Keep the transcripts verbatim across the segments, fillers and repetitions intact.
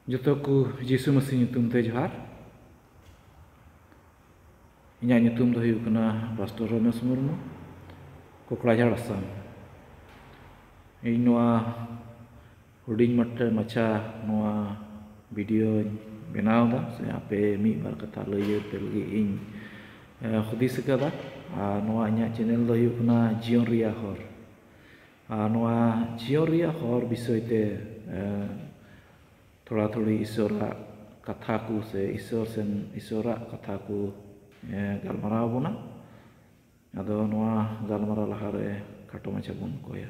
ᱡᱚᱛᱚ ᱠᱚ ᱡᱤᱥᱩ ᱢᱟᱹᱥᱤ ᱧᱩᱛᱩᱢ ᱛᱮ ᱡᱚᱦᱟᱨ᱾ ᱤᱧᱟᱹᱜ ᱧᱩᱛᱩᱢ ᱫᱚ ᱦᱩᱭᱩᱜ ᱠᱟᱱᱟ ᱯᱟᱥᱴᱚᱨ ᱨᱚᱢᱮᱥ ᱢᱩᱨᱢᱩ, ᱠᱚᱠᱲᱟᱡᱷᱟᱲ, ᱟᱥᱟᱢ᱾ ᱤᱧ ᱱᱚᱣᱟ ᱦᱩᱰᱤᱧ ᱢᱟᱴᱷᱟ ᱢᱟᱪᱷᱟ ᱱᱚᱣᱟ ᱵᱷᱤᱰᱤᱭᱳᱧ ᱵᱮᱱᱟᱣ ᱮᱫᱟ, ᱥᱮ ᱟᱯᱮ ᱢᱤᱫ ᱵᱟᱨ ᱠᱟᱛᱷᱟ ᱞᱟᱹᱭ ᱯᱮ ᱞᱟᱹᱜᱤᱫ ᱤᱧ, ᱮ, ᱦᱩᱫᱤᱥ ᱟᱠᱟᱫᱟ᱾ ᱟᱨ ᱱᱚᱣᱟ ᱤᱧᱟᱹᱜ ᱪᱮᱱᱮᱞ ᱫᱚ ᱦᱩᱭᱩᱜ ᱠᱟᱱᱟ ᱡᱤᱭᱚᱱ ᱨᱮᱭᱟᱜ ᱦᱚᱨ᱾ ᱟᱨ ᱱᱚᱣᱟ ᱡᱤᱭᱚᱱ ᱨᱮᱭᱟᱜ ᱦᱚᱨ ᱵᱤᱥᱚᱭ ᱛᱮ, ᱮ, ᱛᱷᱚᱲᱟ ᱛᱷᱚᱲᱤ ᱤᱥᱚᱨᱟᱜ ᱠᱟᱛᱷᱟ ᱠᱚ ᱥᱮ ᱤᱥᱚᱨ ᱥᱮᱱ, ᱤᱥᱚᱨᱟᱜ ᱠᱟᱛᱷᱟ ᱠᱚ, ᱮ, ᱜᱟᱞᱢᱟᱨᱟᱣ ᱟᱵᱚᱱᱟ᱾ ᱟᱫᱚ ᱱᱚᱣᱟ ᱜᱟᱞᱢᱟᱨᱟᱣ ᱞᱟᱦᱟᱨᱮ ᱠᱷᱟᱴᱚ ᱢᱟᱪᱷᱟ ᱵᱚᱱ ᱠᱚᱭᱟ᱾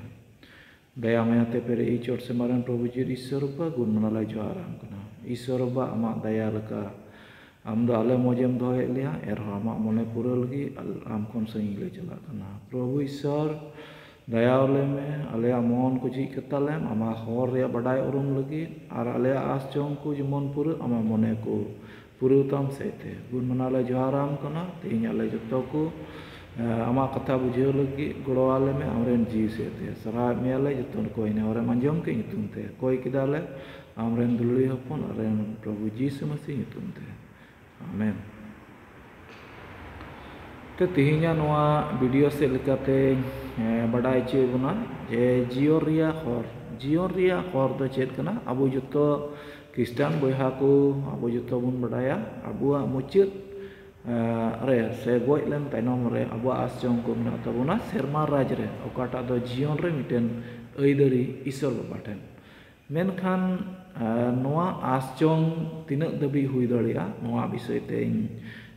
ᱫᱟᱭᱟ ᱢᱟᱭᱟᱛᱮ ᱯᱮᱨᱮᱡ ᱤᱪᱚᱴ ᱥᱮᱢᱟᱨᱮᱱ ᱯᱨᱚᱵᱷᱩ ᱡᱤᱥᱩ ᱤᱥᱚᱨ ᱵᱟᱵᱟ, ᱜᱩᱱ ᱢᱟᱱᱟᱞᱮ ᱡᱚᱦᱟᱨᱟᱢ ᱠᱟᱱᱟ᱾ ᱤᱥᱚᱨ ᱵᱟᱵᱟ, ᱟᱢᱟᱜ ᱫᱟᱭᱟ ᱞᱮᱠᱟ ᱟᱢ ᱫᱚ ᱟᱞᱮ ᱢᱚᱡᱮᱢ ᱫᱚᱦᱚᱭᱮᱫ ᱞᱮᱭᱟ, ᱮᱱᱨᱮᱦᱚᱸ ᱟᱢᱟᱜ ᱢᱚᱱᱮ ᱯᱩᱨᱟᱹᱣ ᱞᱟᱹᱜᱤᱫ ᱟᱞ-, ᱟᱢ ᱠᱷᱚᱱ ᱥᱟᱺᱜᱤᱧ ᱞᱮ ᱪᱟᱞᱟᱜ ᱠᱟᱱᱟ᱾ ᱯᱨᱚᱵᱷᱩ ᱤᱥᱚᱨ, ᱫᱟᱭᱟ ᱟᱞᱮ ᱢᱮ, ᱟᱞᱮᱭᱟᱜ ᱢᱚᱱ ᱠᱚ ᱡᱷᱤᱡ ᱠᱟᱛᱟᱞᱮᱢ, ᱟᱢᱟᱜ ᱦᱚᱨ ᱨᱮᱭᱟᱜ ᱵᱟᱰᱟᱭ ᱩᱨᱩᱢ ᱞᱟᱹᱜᱤᱫ ᱟᱨ ᱟᱞᱮᱭᱟᱜ ᱟᱸᱥ ᱡᱚᱝ ᱠᱚ ᱡᱮᱢᱚᱱ ᱯᱩᱨᱟᱹᱜ, ᱟᱢᱟᱜ ᱢᱚᱱᱮ ᱠᱚ ᱯᱩᱨᱟᱹᱣ ᱛᱟᱢ ᱥᱮᱫ ᱛᱮ᱾ ᱜᱩᱱ ᱢᱟᱱᱟᱞᱮ ᱡᱚᱦᱟᱨᱟᱢ ᱠᱟᱱᱟ᱾ ᱛᱮᱦᱮᱧ ᱟᱞᱮ ᱡᱚᱛᱚ ᱠᱚ, ᱮ, ᱟᱢᱟᱜ ᱠᱟᱛᱷᱟ ᱵᱩᱡᱷᱟᱹᱣ ᱞᱟᱹᱜᱤᱫ ᱜᱚᱲᱚ ᱟᱞᱮ ᱢᱮ, ᱟᱢᱨᱮᱱ ᱡᱤᱣᱤ ᱥᱮᱫ ᱛᱮ᱾ ᱥᱟᱨᱦᱟᱣᱮᱫ ᱢᱮᱭᱟᱞᱮ ᱡᱚᱛᱚ ᱠᱚ ᱮᱱᱮ ᱦᱚᱨᱮᱢ ᱟᱸᱡᱚᱢ ᱠᱮᱫ ᱧᱩᱛᱩᱢ ᱛᱮ᱾ ᱠᱚᱭ ᱠᱮᱫᱟᱞᱮ ᱟᱢᱨᱮᱱ ᱫᱩᱞᱟᱹᱲᱤ ᱦᱚᱯᱚᱱ ᱟᱨ ᱮᱱ ᱯᱨᱚᱵᱷᱩ ᱡᱤᱥᱩ ᱢᱟᱹᱥᱤ ᱧᱩᱛᱩᱢ ᱛᱮ᱾ ᱟᱢᱮᱱ᱾ ᱛᱮ ᱛᱮᱦᱮᱧᱟᱜ ᱱᱚᱣᱟ ᱵᱷᱤᱰᱤᱭᱳ ᱥᱮᱫ ᱞᱮᱠᱟᱛᱮᱧ, ᱮ, ᱵᱟᱰᱟᱭ ᱦᱚᱪᱚᱭᱮᱫ ᱵᱚᱱᱟ ᱡᱮ ᱡᱤᱭᱚᱱ ᱨᱮᱭᱟᱜ ᱦᱚᱨ, ᱡᱤᱭᱚᱱ ᱨᱮᱭᱟᱜ ᱦᱚᱨ ᱫᱚ ᱪᱮᱫ ᱠᱟᱱᱟ? ᱟᱵᱚ ᱡᱚᱛᱚ ᱠᱷᱨᱤᱥᱴᱟᱱ ᱵᱚᱭᱦᱟ ᱠᱚ, ᱟᱵᱚ ᱡᱚᱛᱚ ᱵᱚᱱ ᱵᱟᱰᱟᱭᱟ, ᱟᱵᱚᱣᱟᱜ ᱢᱩᱪᱟᱹᱫ, ᱮ, ᱨᱮ ᱥᱮ ᱜᱚᱡ ᱞᱮᱱ ᱛᱟᱭᱱᱚᱢ ᱨᱮ ᱟᱵᱚᱣᱟᱜ ᱟᱸᱥ ᱡᱚᱝ ᱠᱚ ᱢᱮᱱᱟᱜ ᱛᱟᱵᱚᱱᱟ ᱥᱮᱨᱢᱟ ᱨᱟᱡᱽ ᱨᱮ, ᱚᱠᱟᱴᱟᱜ ᱫᱚ ᱡᱤᱭᱚᱱ ᱨᱮ ᱢᱤᱫᱴᱮᱱ ᱟᱹᱭᱫᱟᱹᱨᱤ ᱤᱥᱚᱨ ᱵᱟᱵᱟ ᱴᱷᱮᱱ᱾ ᱢᱮᱱᱠᱷᱟᱱ, ᱮ, ᱱᱚᱣᱟ ᱟᱸᱥ ᱡᱚᱝ ᱛᱤᱱᱟᱹᱜ ᱫᱷᱟᱹᱵᱤᱡ ᱦᱩᱭ ᱫᱟᱲᱮᱭᱟᱜᱼᱟ, ᱱᱚᱣᱟ ᱵᱤᱥᱚᱭ ᱛᱮ ᱤᱧ,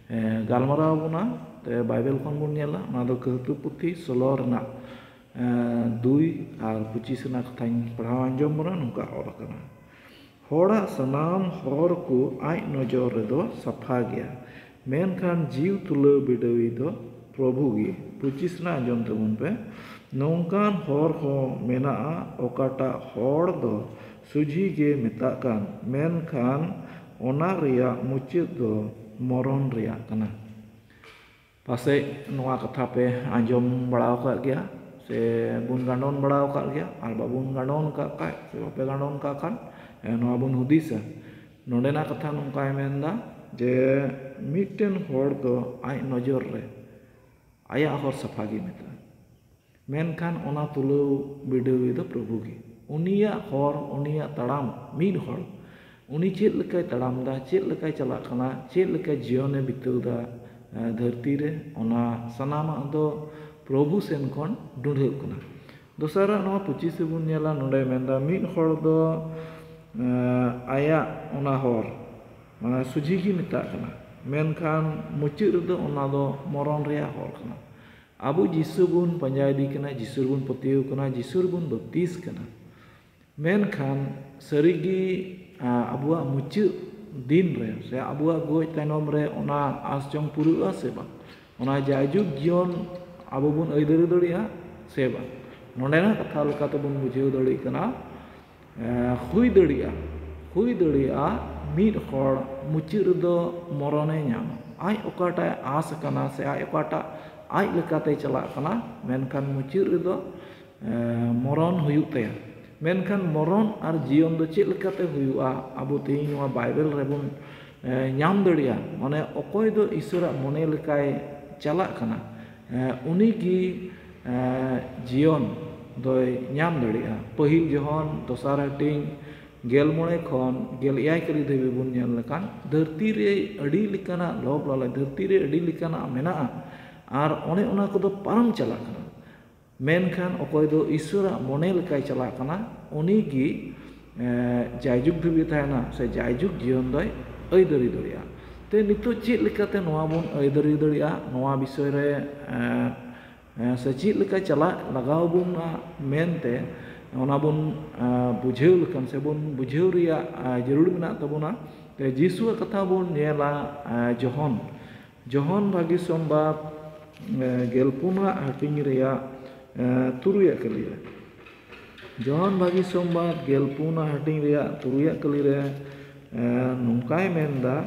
ᱮ, ᱜᱟᱞᱢᱟᱨᱟᱣ ᱵᱚᱱᱟ᱾ ᱛᱮ ᱵᱟᱭᱵᱮᱞ ᱠᱷᱚᱱ ᱵᱚᱱ ᱧᱮᱞᱟ, ᱚᱱᱟ ᱫᱚ ᱠᱟᱹᱦᱩᱛᱩ ᱯᱩᱛᱷᱤ ᱥᱳᱞᱳ ᱨᱮᱱᱟᱜ, ᱮ, ᱫᱩᱭ ᱟᱨ ᱯᱚᱸᱪᱤᱥ ᱨᱮᱱᱟᱜ ᱠᱟᱛᱷᱟᱧ ᱯᱟᱲᱦᱟᱣ ᱟᱸᱡᱚᱢ ᱵᱚᱱᱟ᱾ ᱱᱚᱝᱠᱟ ᱚᱞ ᱟᱠᱟᱱᱟ, "ᱦᱚᱲᱟᱜ ᱥᱟᱱᱟᱢ ᱦᱚᱨ ᱠᱚ ᱟᱡ ᱱᱚᱡᱚᱨ ᱨᱮᱫᱚ ᱥᱟᱯᱷᱟ ᱜᱮᱭᱟ, ᱢᱮᱱᱠᱷᱟᱱ ᱡᱤᱣᱤ ᱛᱩᱞᱟᱹᱣ ᱵᱤᱰᱟᱹᱣᱤᱡ ᱫᱚ ᱯᱨᱚᱵᱷᱩ ᱜᱮ᱾" ᱯᱚᱸᱪᱤᱥ ᱨᱮᱱᱟᱜ ᱟᱸᱡᱚᱢ ᱛᱟᱵᱚᱱ ᱯᱮ, "ᱱᱚᱝᱠᱟᱱ ᱦᱚᱨ ᱦᱚᱸ ᱢᱮᱱᱟᱜᱼᱟ, ᱚᱠᱟᱴᱟᱜ ᱦᱚᱲ ᱫᱚ ᱥᱩᱡᱷᱤ ᱜᱮ ᱢᱮᱛᱟᱜ ᱠᱟᱱ, ᱢᱮᱱᱠᱷᱟᱱ ᱚᱱᱟ ᱨᱮᱭᱟᱜ ᱢᱩᱪᱟᱹᱫ ᱫᱚ ᱢᱚᱨᱚᱱ ᱨᱮᱭᱟᱜ ᱠᱟᱱᱟ᱾" ᱯᱟᱥᱮᱡ ᱱᱚᱣᱟ ᱠᱟᱛᱷᱟ ᱯᱮ ᱟᱸᱡᱚᱢ ᱵᱟᱲᱟ ᱟᱠᱟᱫ ᱜᱮᱭᱟ ᱥᱮ ᱵᱚᱱ ᱜᱟᱸᱰᱚᱱ ᱵᱟᱲᱟ ᱟᱠᱟᱫ ᱜᱮᱭᱟ, ᱟᱨ ᱵᱟᱵᱚᱱ ᱜᱟᱸᱰᱚᱱ ᱟᱠᱟᱫ ᱠᱷᱟᱡ ᱥᱮ ᱵᱟᱯᱮ ᱜᱟᱸᱰᱚᱱ ᱟᱠᱟᱫ ᱠᱷᱟᱱ, ᱮ, ᱱᱚᱣᱟ ᱵᱚᱱ ᱦᱩᱫᱤᱥᱟ᱾ ᱱᱚᱰᱮᱱᱟᱜ ᱠᱟᱛᱷᱟ ᱱᱚᱝᱠᱟᱭ ᱢᱮᱱᱫᱟ ᱡᱮ ᱢᱤᱫᱴᱮᱱ ᱦᱚᱲ ᱫᱚ ᱟᱡ ᱱᱚᱡᱚᱨ ᱨᱮ ᱟᱭᱟᱜ ᱦᱚᱨ ᱥᱟᱯᱷᱟ ᱜᱮ ᱢᱮᱛᱟᱜᱼᱟ᱾ ᱢᱮᱱᱠᱷᱟᱱ ᱚᱱᱟ ᱛᱩᱞᱟᱹᱣ ᱵᱤᱰᱟᱹᱣᱤᱡ ᱫᱚ ᱯᱨᱚᱵᱷᱩ ᱜᱮ᱾ ᱩᱱᱤᱭᱟᱜ ᱦᱚᱨ, ᱩᱱᱤᱭᱟᱜ ᱛᱟᱲᱟᱢ, ᱢᱤᱫ ᱦᱚᱲ, ᱩᱱᱤ ᱪᱮᱫ ᱞᱮᱠᱟᱭ ᱛᱟᱲᱟᱢ ᱮᱫᱟ, ᱪᱮᱫ ᱞᱮᱠᱟᱭ ᱪᱟᱞᱟᱜ ᱠᱟᱱᱟ, ᱪᱮᱫ ᱞᱮᱠᱟ ᱡᱤᱭᱚᱱᱮ ᱵᱤᱛᱟᱹᱣ ᱮᱫᱟ, ᱮ, ᱫᱷᱟᱹᱨᱛᱤ ᱨᱮ, ᱚᱱᱟ ᱥᱟᱱᱟᱢᱟᱜ ᱫᱚ ᱯᱨᱚᱵᱷᱩ ᱥᱮᱱ ᱠᱷᱚᱱ ᱰᱩᱸᱰᱷᱟᱹᱜ ᱠᱟᱱᱟ᱾ ᱫᱚᱥᱟᱨᱟᱜ ᱱᱚᱣᱟ ᱯᱚᱸᱪᱤᱥ ᱨᱮᱵᱚᱱ ᱧᱮᱞᱟ, ᱱᱚᱰᱮ ᱢᱮᱱᱫᱟ, ᱢᱤᱫ ᱦᱚᱲ ᱫᱚ, ᱮ, ᱟᱭᱟᱜ ᱚᱱᱟ ᱦᱚᱨ, ᱢᱟᱱᱮ ᱥᱩᱡᱷᱤ ᱜᱮ ᱢᱮᱛᱟᱜ ᱠᱟᱱᱟ, ᱢᱮᱱᱠᱷᱟᱱ ᱢᱩᱪᱟᱹᱫ ᱨᱮᱫᱚ ᱚᱱᱟ ᱫᱚ ᱢᱚᱨᱚᱱ ᱨᱮᱭᱟᱜ ᱦᱚᱨ ᱠᱟᱱᱟ᱾ ᱟᱵᱚ ᱡᱤᱥᱩ ᱵᱚᱱ ᱯᱟᱸᱡᱟ ᱤᱫᱤ ᱠᱟᱱᱟ, ᱡᱤᱥᱩ ᱨᱮᱵᱚᱱ ᱯᱟᱹᱛᱭᱟᱹᱣ ᱠᱟᱱᱟ, ᱡᱤᱥᱩ ᱨᱮᱵᱚᱱ ᱵᱟᱯᱛᱤᱥ ᱠᱟᱱᱟ᱾ ᱢᱮᱱᱠᱷᱟᱱ ᱥᱟᱹᱨᱤᱜᱮ, ᱟ, ᱟᱵᱚᱣᱟᱜ ᱢᱩᱪᱟᱹᱫ ᱫᱤᱱ ᱨᱮ ᱥᱮ ᱟᱵᱚᱣᱟᱜ ᱜᱚᱡ ᱛᱟᱭᱱᱚᱢ ᱨᱮ ᱚᱱᱟ ᱟᱸᱥ ᱡᱚᱝ ᱯᱩᱨᱟᱹᱜᱼᱟ ᱥᱮ ᱵᱟᱝ? ᱚᱱᱟ ᱡᱟᱭᱡᱩᱜᱽ ᱡᱤᱭᱚᱱ ᱟᱵᱚ ᱵᱚᱱ ᱟᱹᱭᱫᱟᱹᱨᱤ ᱫᱟᱲᱮᱭᱟᱜᱼᱟ ᱥᱮ ᱵᱟᱝ? ᱱᱚᱰᱮᱱᱟᱜ ᱠᱟᱛᱷᱟ ᱞᱮᱠᱟᱛᱮ ᱵᱚᱱ ᱵᱩᱡᱷᱟᱹᱣ ᱫᱟᱲᱮᱭᱟᱜ ᱠᱟᱱᱟ, ᱮ, ᱦᱩᱭ ᱫᱟᱲᱮᱭᱟᱜᱼᱟ, ᱦᱩᱭ ᱫᱟᱲᱮᱭᱟᱜᱼᱟ ᱢᱤᱫ ᱦᱚᱲ ᱢᱩᱪᱟᱹᱫ ᱨᱮᱫᱚ ᱢᱚᱨᱚᱱᱮ ᱧᱟᱢᱟ᱾ ᱟᱡ ᱚᱠᱟᱴᱟᱜ ᱮ ᱟᱸᱥ ᱟᱠᱟᱱᱟ ᱥᱮ ᱟᱡ ᱚᱠᱟᱴᱟᱜ ᱟᱡ ᱞᱮᱠᱟᱛᱮᱭ ᱪᱟᱞᱟᱜ ᱠᱟᱱᱟ, ᱢᱮᱱᱠᱷᱟᱱ ᱢᱩᱪᱟᱹᱫ ᱨᱮᱫᱚ, ᱮ, ᱢᱚᱨᱚᱱ ᱦᱩᱭᱩᱜ ᱛᱟᱭᱟ᱾ ᱢᱮᱱᱠᱷᱟᱱ ᱢᱚᱨᱚᱱ ᱟᱨ ᱡᱤᱭᱚᱱ ᱫᱚ ᱪᱮᱫ ᱞᱮᱠᱟᱛᱮ ᱦᱩᱭᱩᱜᱼᱟ? ᱟᱵᱚ ᱛᱮᱦᱮᱧ ᱱᱚᱣᱟ ᱵᱟᱭᱵᱮᱞ ᱨᱮᱵᱚᱱ, ᱮ, ᱧᱟᱢ ᱫᱟᱲᱮᱭᱟᱜᱼᱟ᱾ ᱢᱟᱱᱮ ᱚᱠᱚᱭ ᱫᱚ ᱤᱥᱚᱨᱟᱜ ᱢᱚᱱᱮ ᱞᱮᱠᱟᱭ ᱪᱟᱞᱟᱜ ᱠᱟᱱᱟ, ᱮ, ᱩᱱᱤᱜᱮ, ᱮ, ᱡᱤᱭᱚᱱ ᱫᱚᱭ ᱧᱟᱢ ᱫᱟᱲᱮᱭᱟᱜᱼᱟ᱾ ᱯᱟᱹᱦᱤᱞ ᱡᱚᱦᱚᱱ ᱫᱚᱥᱟᱨ ᱦᱟᱹᱴᱤᱧ ᱜᱮᱞ ᱢᱚᱬᱮ ᱠᱷᱚᱱ ᱜᱮᱞ ᱮᱭᱟᱭ ᱠᱟᱹᱨᱤ ᱫᱷᱟᱹᱵᱤᱡ ᱵᱚᱱ ᱧᱮᱞ ᱞᱮᱠᱷᱟᱱ, ᱫᱷᱟᱹᱨᱛᱤ ᱨᱮ ᱟᱹᱰᱤ ᱞᱮᱠᱟᱱᱟᱜ ᱞᱚᱵᱽ ᱞᱟᱞᱚᱪ, ᱫᱷᱟᱹᱨᱛᱤ ᱨᱮ ᱟᱹᱰᱤ ᱞᱮᱠᱟᱱᱟᱜ ᱢᱮᱱᱟᱜᱼᱟ, ᱟᱨ ᱚᱱᱮ ᱚᱱᱟ ᱠᱚᱫᱚ ᱯᱟᱨᱚᱢ ᱪᱟᱞᱟᱜ ᱠᱟᱱᱟ᱾ ᱢᱮᱱᱠᱷᱟᱱ ᱚᱠᱚᱭ ᱫᱚ ᱤᱥᱚᱨᱟᱜ ᱢᱚᱱᱮ ᱞᱮᱠᱟᱭ ᱪᱟᱞᱟᱜ ᱠᱟᱱᱟ, ᱩᱱᱤᱜᱮ, ᱮ, ᱡᱟᱭᱡᱩᱜᱽ ᱫᱷᱟᱹᱵᱤᱡ ᱛᱟᱦᱮᱱᱟ ᱥᱮ ᱡᱟᱭᱡᱩᱜᱽ ᱡᱤᱭᱚᱱ ᱫᱚᱭ ᱟᱹᱭᱫᱟᱹᱨᱤ ᱫᱟᱲᱮᱭᱟᱜᱼᱟ᱾ ᱛᱮ ᱱᱤᱛᱚᱜ ᱪᱮᱫ ᱞᱮᱠᱟᱛᱮ ᱱᱚᱣᱟ ᱵᱚᱱ ᱟᱹᱭᱫᱟᱹᱨᱤ ᱫᱟᱲᱮᱭᱟᱜᱼᱟ, ᱱᱚᱣᱟ ᱵᱤᱥᱚᱭ ᱨᱮ, ᱮ, ᱮ, ᱥᱮ ᱪᱮᱫ ᱞᱮᱠᱟ ᱪᱟᱞᱟᱜ ᱞᱟᱜᱟᱣ ᱵᱚᱱᱟ ᱢᱮᱱᱛᱮ ᱚᱱᱟ ᱵᱚᱱ, ᱮ, ᱵᱩᱡᱷᱟᱹᱣ ᱞᱮᱠᱷᱟᱱ ᱥᱮ ᱵᱚᱱ ᱵᱩᱡᱷᱟᱹᱣ ᱨᱮᱭᱟᱜ, ᱮ, ᱡᱟᱹᱨᱩᱲ ᱢᱮᱱᱟᱜ ᱛᱟᱵᱚᱱᱟ᱾ ᱛᱮ ᱡᱤᱥᱩᱣᱟᱜ ᱠᱟᱛᱷᱟ ᱵᱚᱱ ᱧᱮᱞᱟ, ᱮ, ᱡᱚᱦᱚᱱ ᱡᱚᱦᱚᱱ ᱵᱷᱟᱹᱜᱤ ᱥᱚᱢᱵᱟᱫ, ᱮ, ᱜᱮᱞᱯᱩᱱᱟᱜ ᱦᱟᱹᱴᱤᱧ ᱨᱮᱭᱟᱜ, ᱮ, ᱛᱩᱨᱩᱭᱟᱜ ᱠᱟᱹᱞᱤ ᱨᱮ᱾ ᱡᱚᱦᱚᱱ ᱵᱷᱟᱹᱜᱤ ᱥᱚᱢᱵᱟᱫ ᱜᱮᱞᱯᱩᱱᱟᱜ ᱦᱟᱹᱴᱤᱧ ᱨᱮᱭᱟᱜ ᱛᱩᱨᱩᱭᱟᱜ ᱠᱟᱹᱞᱤ ᱨᱮ, ᱮ, ᱱᱚᱝᱠᱟᱭ ᱢᱮᱱᱫᱟ,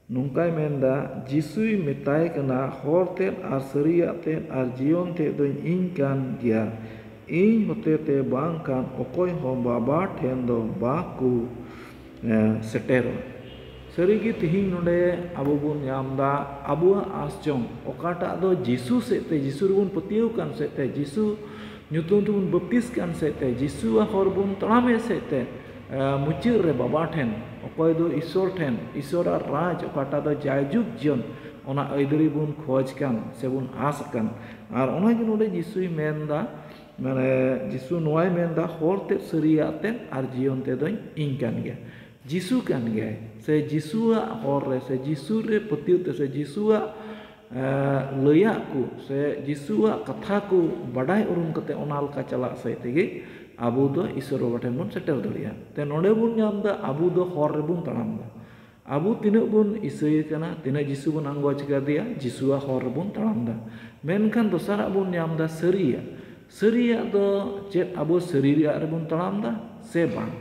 ᱱᱚᱝᱠᱟᱭ ᱢᱮᱱᱫᱟ, ᱡᱤᱥᱩᱭ ᱢᱮᱛᱟᱭ ᱠᱟᱱᱟ, "ᱦᱚᱨ ᱛᱮᱫ ᱟᱨ ᱥᱟᱹᱨᱤᱭᱟᱜ ᱛᱮᱫ ᱟᱨ ᱡᱤᱭᱚᱱ ᱛᱮᱫ ᱫᱚᱧ ᱤᱧ ᱠᱟᱱ ᱜᱮᱭᱟ᱾ ᱤᱧ ᱦᱚᱛᱮᱛᱮ ᱵᱟᱝᱠᱷᱟᱱ ᱚᱠᱚᱭ ᱦᱚᱸ ᱵᱟᱵᱟ ᱴᱷᱮᱱ ᱫᱚ ᱵᱟᱠᱚ ᱮ, ᱥᱮᱴᱮᱨᱚᱜᱼᱟ᱾ ᱥᱟᱹᱨᱤᱜᱮ ᱛᱤᱦᱤᱧ ᱱᱚᱰᱮ ᱟᱵᱚ ᱵᱚᱱ ᱧᱟᱢ ᱮᱫᱟ, ᱟᱵᱚᱣᱟᱜ ᱟᱸᱥ ᱡᱚᱝ ᱚᱠᱟᱴᱟᱜ ᱫᱚ ᱡᱤᱥᱩ ᱥᱮᱫ ᱛᱮ, ᱡᱤᱥᱩ ᱨᱮᱵᱚᱱ ᱯᱟᱹᱛᱭᱟᱹᱣ ᱠᱟᱱ ᱥᱮᱫ ᱛᱮ, ᱡᱤᱥᱩ ᱧᱩᱛᱩᱢ ᱛᱮᱵᱚᱱ ᱵᱟᱯᱛᱤᱥ ᱠᱟᱱ ᱥᱮᱫ ᱛᱮ, ᱡᱤᱥᱩᱣᱟᱜ ᱦᱚᱨ ᱵᱚᱱ ᱛᱟᱲᱟᱢᱮᱫ ᱥᱮᱫ ᱛᱮ, ᱮ, ᱢᱩᱪᱟᱹᱫ ᱨᱮ ᱵᱟᱵᱟ ᱴᱷᱮᱱ, ᱚᱠᱚᱭ ᱫᱚ ᱤᱥᱚᱨ ᱴᱷᱮᱱ, ᱤᱥᱚᱨᱟᱜ ᱨᱟᱡᱽ ᱚᱠᱟᱴᱟᱜ ᱫᱚ ᱡᱟᱭᱡᱩᱜᱽ ᱡᱤᱭᱚᱱ, ᱚᱱᱟ ᱟᱹᱭᱫᱟᱹᱨᱤ ᱵᱚᱱ ᱠᱷᱚᱡᱽ ᱠᱟᱱ ᱥᱮᱵᱚᱱ ᱟᱸᱥ ᱠᱟᱱ᱾ ᱟᱨ ᱚᱱᱟᱜᱮ ᱱᱚᱰᱮ ᱡᱤᱥᱩᱭ ᱢᱮᱱᱫᱟ, ᱢᱟᱱᱮ, ᱡᱤᱥᱩ ᱱᱚᱣᱟᱭ ᱢᱮᱱᱫᱟ, "ᱦᱚᱨ ᱛᱮᱫ, ᱥᱟᱹᱨᱤᱭᱟᱜ ᱛᱮᱫ ᱟᱨ ᱡᱤᱭᱚᱱ ᱛᱮᱫᱚᱧ ᱤᱧ ᱠᱟᱱ ᱜᱮᱭᱟ᱾" ᱡᱤᱥᱩ ᱠᱟᱱ ᱜᱮᱭᱟᱭ, ᱥᱮ ᱡᱤᱥᱩᱣᱟᱜ ᱦᱚᱨ ᱨᱮ, ᱥᱮ ᱡᱤᱥᱩ ᱨᱮ ᱯᱟᱹᱛᱭᱟᱹᱣ ᱛᱮ, ᱥᱮ ᱡᱤᱥᱩᱣᱟᱜ, ᱮ, ᱞᱟᱹᱭᱟᱜ ᱠᱚ, ᱥᱮ ᱡᱤᱥᱩᱣᱟᱜ ᱠᱟᱛᱷᱟ ᱠᱚ ᱵᱟᱰᱟᱭ ᱩᱨᱩᱢ ᱠᱟᱛᱮ ᱚᱱᱟ ᱞᱮᱠᱟ ᱪᱟᱞᱟᱜ ᱥᱮᱫ ᱛᱮᱜᱮ ᱟᱵᱚ ᱫᱚ ᱤᱥᱚᱨ ᱵᱟᱵᱟ ᱴᱷᱮᱱ ᱵᱚᱱ ᱥᱮᱴᱮᱨ ᱫᱟᱲᱮᱭᱟᱜᱼᱟ᱾ ᱛᱮ ᱱᱚᱰᱮ ᱵᱚᱱ ᱧᱟᱢ ᱮᱫᱟ, ᱟᱵᱚ ᱫᱚ ᱦᱚᱨ ᱨᱮᱵᱚᱱ ᱛᱟᱲᱟᱢ ᱮᱫᱟ᱾ ᱟᱵᱚ ᱛᱤᱱᱟᱹᱜ ᱵᱚᱱ ᱤᱥᱟᱹᱭᱮ ᱠᱟᱱᱟ, ᱛᱤᱱᱟᱹᱜ ᱡᱤᱥᱩ ᱵᱚᱱ ᱟᱸᱜᱚᱪ ᱠᱟᱫᱮᱭᱟ, ᱡᱤᱥᱩᱣᱟᱜ ᱦᱚᱨ ᱨᱮᱵᱚᱱ ᱛᱟᱲᱟᱢ ᱮᱫᱟ᱾ ᱢᱮᱱᱠᱷᱟᱱ ᱫᱚᱥᱟᱨᱟᱜ ᱵᱚᱱ ᱧᱟᱢ ᱮᱫᱟ ᱥᱟᱹᱨᱤᱭᱟᱜ᱾ ᱥᱟᱹᱨᱤᱭᱟᱜ ᱫᱚ ᱪᱮᱫ ᱟᱵᱚ ᱥᱟᱹᱨᱤᱭᱟᱜ ᱨᱮᱵᱚᱱ ᱛᱟᱲᱟᱢ ᱮᱫᱟ ᱥᱮ ᱵᱟᱝ?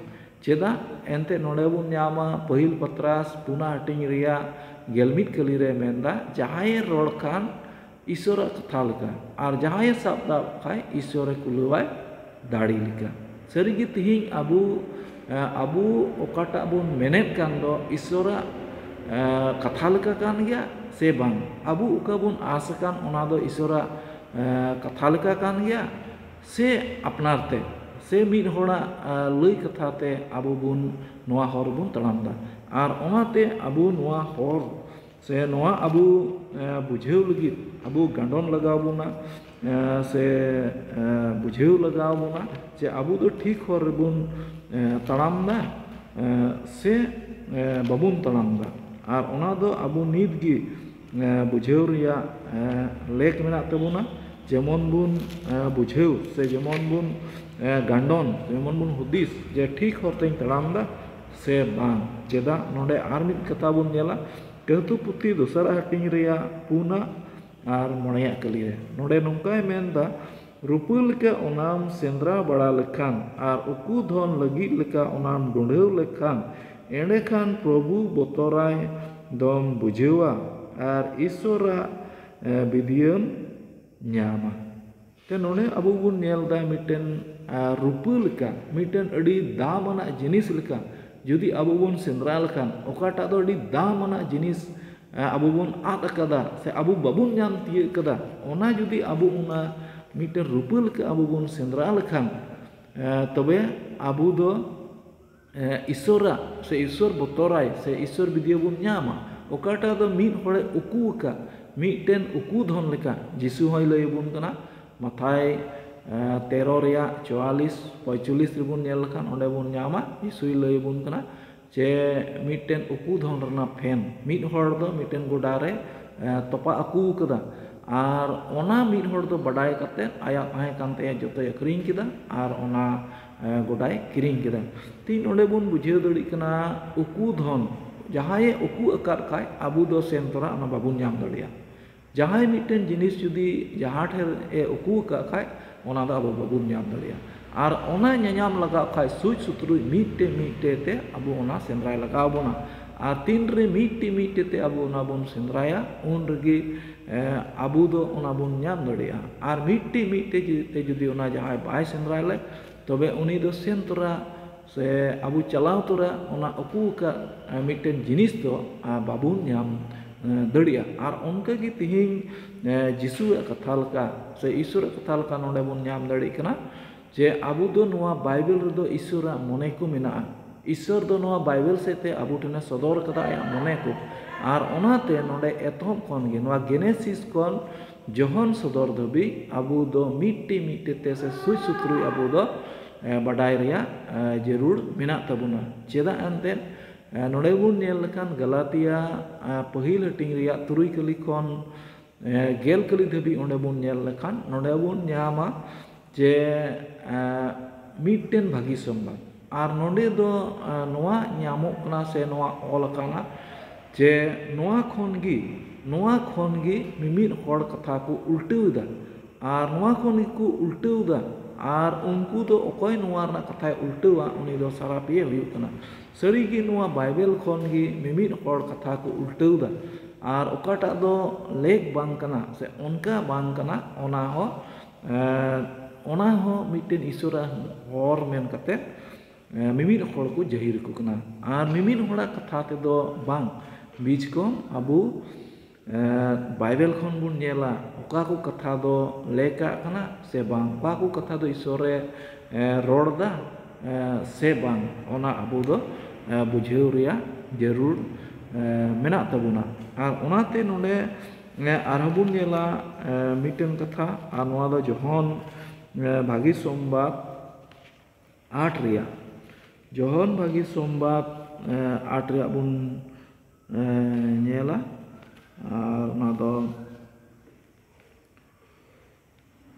ᱪᱮᱫᱟᱜ? ᱮᱱᱛᱮ ᱱᱚᱰᱮ ᱵᱚᱱ ᱧᱟᱢᱟ ᱯᱟᱹᱦᱤᱞ ᱯᱟᱛᱨᱟᱥ ᱯᱩᱱᱟ ᱦᱟᱹᱴᱤᱧ ᱨᱮᱭᱟᱜ ᱜᱮᱞᱢᱤᱫ ᱠᱟᱹᱞᱤ ᱨᱮ ᱢᱮᱱᱫᱟ, ᱡᱟᱦᱟᱸᱭᱮ ᱨᱚᱲ ᱠᱷᱟᱱ ᱤᱥᱚᱨᱟᱜ ᱠᱟᱛᱷᱟ ᱞᱮᱠᱟ, ᱟᱨ ᱡᱟᱦᱟᱸᱭᱮ ᱥᱟᱵ ᱫᱟᱵ ᱠᱷᱟᱡ ᱤᱥᱚᱨᱮ ᱠᱩᱞᱟᱹᱣᱟᱭ ᱫᱟᱲᱮ ᱞᱮᱠᱟ᱾ ᱥᱟᱹᱨᱤᱜᱮ ᱛᱤᱦᱤᱧ ᱟᱵᱚ, ᱮ, ᱟᱵᱚ ᱚᱠᱟᱴᱟᱜ ᱵᱚᱱ ᱢᱮᱱᱮᱫ ᱠᱟᱱ ᱫᱚ ᱤᱥᱚᱨᱟᱜ, ᱮ, ᱠᱟᱛᱷᱟ ᱞᱮᱠᱟ ᱠᱟᱱ ᱜᱮᱭᱟ ᱥᱮ ᱵᱟᱝ? ᱟᱵᱚ ᱚᱠᱟ ᱵᱚᱱ ᱟᱸᱥ ᱟᱠᱟᱱ ᱚᱱᱟ ᱫᱚ ᱤᱥᱚᱨᱟᱜ, ᱮ, ᱠᱟᱛᱷᱟ ᱞᱮᱠᱟ ᱠᱟᱱ ᱜᱮᱭᱟ ᱥᱮ ᱟᱯᱱᱟᱨ ᱛᱮ, ᱥᱮ ᱢᱤᱫ ᱦᱚᱲᱟᱜ, ᱮ, ᱞᱟᱹᱭ ᱠᱟᱛᱷᱟ ᱛᱮ ᱟᱵᱚ ᱵᱚᱱ ᱱᱚᱣᱟ ᱦᱚᱨ ᱵᱚᱱ ᱛᱟᱲᱟᱢ ᱮᱫᱟ᱾ ᱟᱨ ᱚᱱᱟᱛᱮ ᱟᱵᱚ ᱱᱚᱣᱟ ᱦᱚᱨ ᱥᱮ ᱱᱚᱣᱟ ᱟᱵᱚ, ᱮ, ᱵᱩᱡᱷᱟᱹᱣ ᱞᱟᱹᱜᱤᱫ ᱟᱵᱚ ᱜᱟᱸᱰᱚᱱ ᱞᱟᱜᱟᱣ ᱵᱚᱱᱟ, ᱮ, ᱥᱮ, ᱮ, ᱵᱩᱡᱷᱟᱹᱣ ᱞᱟᱜᱟᱣ ᱵᱚᱱᱟ ᱡᱮ ᱟᱵᱚ ᱫᱚ ᱴᱷᱤᱠ ᱦᱚᱨ ᱨᱮᱵᱚᱱ, ᱮ, ᱛᱟᱲᱟᱢ ᱮᱫᱟ, ᱮ, ᱥᱮ, ᱮ, ᱵᱟᱵᱚᱱ ᱛᱟᱲᱟᱢ ᱮᱫᱟ᱾ ᱟᱨ ᱚᱱᱟ ᱫᱚ ᱟᱵᱚ ᱱᱤᱛ ᱜᱮ, ᱮ, ᱵᱩᱡᱷᱟᱹᱣ ᱨᱮᱭᱟᱜ, ᱮ, ᱞᱮᱠ ᱢᱮᱱᱟᱜ ᱛᱟᱵᱚᱱᱟ᱾ ᱡᱮᱢᱚᱱ ᱵᱚᱱ, ᱮ, ᱵᱩᱡᱷᱟᱹᱣ ᱥᱮ ᱡᱮᱢᱚᱱ ᱵᱚᱱ, ᱮ, ᱜᱟᱸᱰᱚᱱ, ᱡᱮᱢᱚᱱ ᱵᱚᱱ ᱦᱩᱫᱤᱥ ᱡᱮ ᱴᱷᱤᱠ ᱦᱚᱨ ᱛᱮᱧ ᱛᱟᱲᱟᱢ ᱮᱫᱟ ᱥᱮ ᱵᱟᱝ᱾ ᱪᱮᱫᱟᱜ? ᱱᱚᱰᱮ ᱟᱨ ᱢᱤᱫ ᱠᱟᱛᱷᱟ ᱵᱚᱱ ᱧᱮᱞᱟ, ᱠᱟᱹᱦᱛᱩ ᱯᱩᱛᱷᱤ ᱫᱚᱥᱟᱨᱟᱜ ᱦᱟᱹᱴᱤᱧ ᱨᱮᱭᱟᱜ ᱯᱩᱱᱟᱜ ᱟᱨ ᱢᱚᱬᱮᱭᱟᱜ ᱠᱟᱹᱞᱤ ᱨᱮ᱾ ᱱᱚᱰᱮ ᱱᱚᱝᱠᱟᱭ ᱢᱮᱱᱫᱟ, "ᱨᱩᱯᱟᱹ ᱞᱮᱠᱟ ᱚᱱᱟᱢ ᱥᱮᱸᱫᱽᱨᱟ ᱵᱟᱲᱟ ᱞᱮᱠᱷᱟᱱ ᱟᱨ ᱩᱠᱩ ᱫᱷᱚᱱ ᱞᱟᱹᱜᱤᱫ ᱞᱮᱠᱟ ᱚᱱᱟᱢ ᱰᱩᱸᱰᱷᱟᱹᱣ ᱞᱮᱠᱷᱟᱱ, ᱮᱸᱰᱮᱠᱷᱟᱱ ᱯᱨᱚᱵᱷᱩ ᱵᱚᱛᱚᱨᱟᱭ ᱫᱚᱢ ᱵᱩᱡᱷᱟᱹᱣᱟ ᱟᱨ ᱤᱥᱚᱨᱟᱜ, ᱮ, ᱵᱤᱫᱤᱭᱟᱹᱢ ᱧᱟᱢᱟ᱾" ᱛᱮ ᱱᱚᱰᱮ ᱟᱵᱚ ᱵᱚᱱ ᱧᱮᱞ ᱮᱫᱟ ᱢᱤᱫᱴᱮᱱ, ᱟ, ᱨᱩᱯᱟᱹ ᱞᱮᱠᱟ, ᱢᱤᱫᱴᱮᱱ ᱟᱹᱰᱤ ᱫᱟᱢ ᱟᱱᱟᱜ ᱡᱤᱱᱤᱥ ᱞᱮᱠᱟ, ᱡᱩᱫᱤ ᱟᱵᱚ ᱵᱚᱱ ᱥᱮᱸᱫᱽᱨᱟ ᱞᱮᱠᱷᱟᱱ, ᱚᱠᱟᱴᱟᱜ ᱫᱚ ᱟᱹᱰᱤ ᱫᱟᱢ ᱟᱱᱟᱜ ᱡᱤᱱᱤᱥ, ᱟ, ᱟᱵᱚ ᱵᱚᱱ ᱟᱫ ᱟᱠᱟᱫᱟ ᱥᱮ ᱟᱵᱚ ᱵᱟᱵᱚᱱ ᱧᱟᱢ ᱛᱤᱭᱟᱹᱜ ᱠᱟᱫᱟ, ᱚᱱᱟ ᱡᱩᱫᱤ ᱟᱵᱚ ᱚᱱᱟ ᱢᱤᱫᱴᱮᱱ ᱨᱩᱯᱟᱹ ᱞᱮᱠᱟ ᱟᱵᱚ ᱵᱚᱱ ᱥᱮᱸᱫᱽᱨᱟ ᱞᱮᱠᱷᱟᱱ, ᱟ, ᱛᱚᱵᱮ ᱟᱵᱚ ᱫᱚ ᱮ, ᱤᱥᱚᱨᱟᱜ ᱥᱮ ᱤᱥᱚᱨ ᱵᱚᱛᱚᱨᱟᱭ ᱥᱮ ᱤᱥᱚᱨ ᱵᱤᱫᱤᱭᱟᱹ ᱵᱚᱱ ᱧᱟᱢᱟ, ᱚᱠᱟᱴᱟᱜ ᱫᱚ ᱢᱤᱫ ᱦᱚᱲᱮ ᱩᱠᱩ ᱟᱠᱟᱫ, ᱢᱤᱫᱴᱮᱱ ᱩᱠᱩ ᱫᱷᱚᱱ ᱞᱮᱠᱟ᱾ ᱡᱤᱥᱩ ᱦᱚᱸᱭ ᱞᱟᱹᱭ ᱟᱵᱚᱱ ᱠᱟᱱᱟ, ᱢᱟᱛᱷᱟᱭ, ᱮ, ᱛᱮᱨᱚ ᱨᱮᱭᱟᱜ ᱪᱩᱣᱟᱞᱤᱥ, ᱯᱚᱸᱭᱪᱚᱞᱤᱥ ᱨᱮᱵᱚᱱ ᱧᱮᱞ ᱞᱮᱠᱷᱟᱱ ᱚᱸᱰᱮ ᱵᱚᱱ ᱧᱟᱢᱟ, ᱡᱤᱥᱩᱭ ᱞᱟᱹᱭ ᱟᱵᱚᱱ ᱠᱟᱱᱟ ᱡᱮ ᱢᱤᱫᱴᱮᱱ ᱩᱠᱩ ᱫᱷᱚᱱ ᱨᱮᱱᱟᱜ ᱯᱷᱮᱱ, ᱢᱤᱫ ᱦᱚᱲ ᱫᱚ ᱢᱤᱫᱴᱮᱱ ᱜᱚᱰᱟ ᱨᱮ, ᱮ, ᱛᱚᱯᱟ ᱟᱹᱠᱩ ᱟᱠᱟᱫᱟ, ᱟᱨ ᱚᱱᱟ ᱢᱤᱫ ᱦᱚᱲ ᱫᱚ ᱵᱟᱰᱟᱭ ᱠᱟᱛᱮᱫ ᱟᱭᱟᱜ ᱛᱟᱦᱮᱸ ᱠᱟᱱ ᱛᱟᱭᱟ ᱡᱚᱛᱚᱭ ᱟᱹᱠᱷᱨᱤᱧ ᱠᱮᱫᱟ ᱟᱨ ᱚᱱᱟ ᱮ, ᱜᱚᱰᱟᱭ ᱠᱤᱨᱤᱧ ᱠᱮᱫᱟ᱾ ᱛᱤᱦᱤᱧ ᱱᱚᱰᱮ ᱵᱚᱱ ᱵᱩᱡᱷᱟᱹᱣ ᱫᱟᱲᱮᱭᱟᱜ ᱠᱟᱱᱟ, ᱩᱠᱩ ᱫᱷᱚᱱ, ᱡᱟᱦᱟᱸᱭᱮ ᱩᱠᱩ ᱟᱠᱟᱫ ᱠᱷᱟᱡ, ᱟᱵᱚ ᱫᱚ ᱥᱮᱱ ᱛᱚᱨᱟ ᱚᱱᱟ ᱵᱟᱵᱚᱱ ᱧᱟᱢ ᱫᱟᱲᱮᱭᱟᱜᱼᱟ᱾ ᱡᱟᱦᱟᱸᱭ ᱢᱤᱫᱴᱮᱱ ᱡᱤᱱᱤᱥ ᱡᱩᱫᱤ ᱡᱟᱦᱟᱸ ᱴᱷᱮᱱ ᱮ ᱩᱠᱩ ᱟᱠᱟᱫ ᱠᱷᱟᱡ, ᱚᱱᱟ ᱫᱚ ᱟᱵᱚ ᱵᱟᱵᱚᱱ ᱧᱟᱢ ᱫᱟᱲᱮᱭᱟᱜᱼᱟ᱾ ᱟᱨ ᱚᱱᱟ ᱧᱟᱧᱟᱢ ᱞᱟᱜᱟᱣ ᱠᱷᱟᱡ, ᱥᱩᱡ ᱥᱩᱛᱨᱩᱡ ᱢᱤᱫᱴᱮᱡ ᱢᱤᱫᱴᱮᱡ ᱛᱮ ᱟᱵᱚ ᱚᱱᱟ ᱥᱮᱸᱫᱽᱨᱟᱭ ᱞᱟᱜᱟᱣ ᱵᱚᱱᱟ᱾ ᱟᱨ ᱛᱤᱱ ᱨᱮ ᱢᱤᱫᱴᱮᱡ ᱢᱤᱫᱴᱮᱡ ᱛᱮ ᱟᱵᱚ ᱚᱱᱟ ᱵᱚᱱ ᱥᱮᱸᱫᱽᱨᱟᱭᱟ, ᱩᱱ ᱨᱮᱜᱮ, ᱮ, ᱟᱵᱚ ᱫᱚ ᱚᱱᱟ ᱵᱚᱱ ᱧᱟᱢ ᱫᱟᱲᱮᱭᱟᱜᱼᱟ᱾ ᱟᱨ ᱢᱤᱫᱴᱮᱡ ᱢᱤᱫᱴᱮᱡ ᱛᱮ ᱡᱩᱫᱤ ᱚᱱᱟ ᱡᱟᱦᱟᱸᱭ ᱵᱟᱭ ᱥᱮᱸᱫᱽᱨᱟᱭ ᱞᱮ, ᱛᱚᱵᱮ ᱩᱱᱤ ᱫᱚ ᱥᱮᱱ ᱛᱚᱨᱟ ᱥᱮ ᱟᱵᱚ ᱪᱟᱞᱟᱣ ᱛᱚᱨᱟ ᱚᱱᱟ ᱩᱠᱩ ᱟᱠᱟᱫ, ᱮ, ᱢᱤᱫᱴᱮᱱ ᱡᱤᱱᱤᱥ ᱫᱚ, ᱟ, ᱵᱟᱵᱚᱱ ᱧᱟᱢ, ᱮ, ᱫᱟᱲᱮᱭᱟᱜᱼᱟ᱾ ᱟᱨ ᱚᱱᱠᱟ ᱜᱮ ᱛᱤᱦᱤᱧ, ᱮ, ᱡᱤᱥᱩᱣᱟᱜ ᱠᱟᱛᱷᱟ ᱞᱮᱠᱟ ᱥᱮ ᱤᱥᱚᱨᱟᱜ ᱠᱟᱛᱷᱟ ᱞᱮᱠᱟ ᱱᱚᱰᱮ ᱵᱚᱱ ᱧᱟᱢ ᱫᱟᱲᱮᱭᱟᱜ ᱠᱟᱱᱟ ᱡᱮ ᱟᱵᱚ ᱫᱚ ᱱᱚᱣᱟ ᱵᱟᱭᱵᱮᱞ ᱨᱮᱫᱚ ᱤᱥᱚᱨᱟᱜ ᱢᱚᱱᱮ ᱠᱚ ᱢᱮᱱᱟᱜᱼᱟ᱾ ᱤᱥᱚᱨ ᱫᱚ ᱱᱚᱣᱟ ᱵᱟᱭᱵᱮᱞ ᱥᱮᱫ ᱛᱮ ᱟᱵᱚ ᱴᱷᱮᱱᱮ ᱥᱚᱫᱚᱨ ᱠᱟᱫᱟ ᱟᱭᱟᱜ ᱢᱚᱱᱮ ᱠᱚ᱾ ᱟᱨ ᱚᱱᱟᱛᱮ ᱱᱚᱰᱮ ᱮᱛᱚᱦᱚᱵ ᱠᱷᱚᱱ ᱜᱮ, ᱱᱚᱣᱟ ᱜᱮᱱᱮᱥᱤᱥ ᱠᱷᱚᱱ ᱡᱚᱦᱚᱱ ᱥᱚᱫᱚᱨ ᱫᱷᱟᱹᱵᱤᱡ ᱟᱵᱚ ᱫᱚ ᱢᱤᱫᱴᱮᱡ ᱢᱤᱫᱴᱮᱡ ᱛᱮ ᱥᱮ ᱥᱩᱡ ᱥᱩᱛᱨᱩᱡ ᱟᱵᱚ ᱫᱚ, ᱮ, ᱵᱟᱰᱟᱭ ᱨᱮᱭᱟᱜ, ᱮ, ᱡᱟᱹᱨᱩᱲ ᱢᱮᱱᱟᱜ ᱛᱟᱵᱚᱱᱟ᱾ ᱪᱮᱫᱟᱜ ᱮᱱᱛᱮᱫ, ᱮ, ᱱᱚᱰᱮ ᱵᱚᱱ ᱧᱮᱞ ᱞᱮᱠᱷᱟᱱ ᱜᱟᱞᱟᱛᱤᱭᱟ, ᱮ, ᱯᱟᱹᱦᱤᱞ ᱦᱟᱹᱴᱤᱧ ᱨᱮᱭᱟᱜ ᱛᱩᱨᱩᱭ ᱠᱟᱹᱞᱤ ᱠᱷᱚᱱ, ᱮ, ᱜᱮᱞ ᱠᱟᱹᱞᱤ ᱫᱷᱟᱹᱵᱤᱡ ᱚᱸᱰᱮ ᱵᱚᱱ ᱧᱮᱞ ᱞᱮᱠᱷᱟᱱ, ᱱᱚᱰᱮ ᱵᱚᱱ ᱧᱟᱢᱟ ᱡᱮ, ᱮ, ᱢᱤᱫᱴᱮᱱ ᱵᱷᱟᱹᱜᱤ ᱥᱚᱢᱵᱟᱫ᱾ ᱟᱨ ᱱᱚᱰᱮ ᱫᱚ, ᱮ, ᱱᱚᱣᱟ ᱧᱟᱢᱚᱜ ᱠᱟᱱᱟ ᱥᱮ ᱱᱚᱣᱟ ᱚᱞ ᱟᱠᱟᱱᱟ ᱡᱮ ᱱᱚᱣᱟ ᱠᱷᱚᱱ ᱜᱮ, ᱱᱚᱣᱟ ᱠᱷᱚᱱ ᱜᱮ ᱢᱤᱢᱤᱫ ᱦᱚᱲ ᱠᱟᱛᱷᱟ ᱠᱚ ᱩᱞᱴᱟᱹᱣ ᱮᱫᱟ᱾ ᱟᱨ ᱱᱚᱣᱟ ᱠᱷᱚᱱ ᱜᱮᱠᱚ ᱩᱞᱴᱟᱹᱣ ᱮᱫᱟ᱾ ᱟᱨ ᱩᱱᱠᱩ ᱫᱚ ᱚᱠᱚᱭ ᱱᱚᱣᱟ ᱨᱮᱱᱟᱜ ᱠᱟᱛᱷᱟᱭ ᱩᱞᱴᱟᱹᱣᱟ, ᱩᱱᱤ ᱫᱚ ᱥᱟᱨᱟᱯᱤᱭᱟᱹ ᱦᱩᱭᱩᱜ ᱠᱟᱱᱟ᱾ ᱥᱟᱹᱨᱤᱜᱮ ᱱᱚᱣᱟ ᱵᱟᱭᱵᱮᱞ ᱠᱷᱚᱱ ᱜᱮ ᱢᱤᱢᱤᱫ ᱦᱚᱲ ᱠᱟᱛᱷᱟ ᱠᱚ ᱩᱞᱴᱟᱹᱣ ᱮᱫᱟ᱾ ᱟᱨ ᱚᱠᱟᱴᱟᱜ ᱫᱚ ᱞᱮᱠ ᱵᱟᱝ ᱠᱟᱱᱟ ᱥᱮ ᱚᱱᱠᱟ ᱵᱟᱝ ᱠᱟᱱᱟ, ᱚᱱᱟ ᱦᱚᱸ, ᱮᱸ, ᱚᱱᱟ ᱦᱚᱸ ᱢᱤᱫᱴᱮᱱ ᱤᱥᱚᱨᱟᱜ ᱦᱚᱨ ᱢᱮᱱ ᱠᱟᱛᱮ ᱮ, ᱢᱤᱢᱤᱫ ᱦᱚᱲ ᱠᱚ ᱡᱟᱹᱦᱤᱨ ᱟᱠᱚ ᱠᱟᱱᱟ᱾ ᱟᱨ ᱢᱤᱢᱤᱫ ᱦᱚᱲᱟᱜ ᱠᱟᱛᱷᱟ ᱛᱮᱫᱚ ᱵᱟᱝ, ᱵᱤᱪᱠᱚᱢ ᱟᱵᱚ, ᱮ, ᱵᱟᱭᱵᱮᱞ ᱠᱷᱚᱱ ᱵᱚᱱ ᱧᱮᱞᱟ, ᱚᱠᱟ ᱠᱚ ᱠᱟᱛᱷᱟ ᱫᱚ ᱞᱮᱠᱟᱜ ᱠᱟᱱᱟ ᱥᱮ ᱵᱟᱝ, ᱚᱠᱟ ᱠᱚ ᱠᱟᱛᱷᱟ ᱫᱚ ᱤᱥᱚᱨᱮ, ᱮ, ᱨᱚᱲ ᱮᱫᱟ, ᱮ, ᱥᱮ ᱵᱟᱝ, ᱚᱱᱟ ᱟᱵᱚ ᱫᱚ, ᱮ, ᱵᱩᱡᱷᱟᱹᱣ ᱨᱮᱭᱟᱜ ᱡᱟᱹᱨᱩᱲ, ᱮ, ᱢᱮᱱᱟᱜ ᱛᱟᱵᱚᱱᱟ᱾ ᱟᱨ ᱚᱱᱟᱛᱮ ᱱᱚᱰᱮ, ᱮ, ᱟᱨᱦᱚᱸ ᱵᱚᱱ ᱧᱮᱞᱟ, ᱮ, ᱢᱤᱫᱴᱮᱱ ᱠᱟᱛᱷᱟ, ᱟᱨ ᱱᱚᱣᱟ ᱫᱚ ᱡᱚᱦᱚᱱ, ᱮ, ᱵᱷᱟᱹᱜᱤ ᱥᱚᱢᱵᱟᱫ ᱟᱴ ᱨᱮᱭᱟᱜ, ᱡᱚᱦᱚᱱ ᱵᱷᱟᱹᱜᱤ ᱥᱚᱢᱵᱟᱫ, ᱮ, ᱟᱴ ᱨᱮᱭᱟᱜ ᱵᱚᱱ, ᱮ, ᱧᱮᱞᱟ᱾ ᱟᱨ ᱚᱱᱟ ᱫᱚ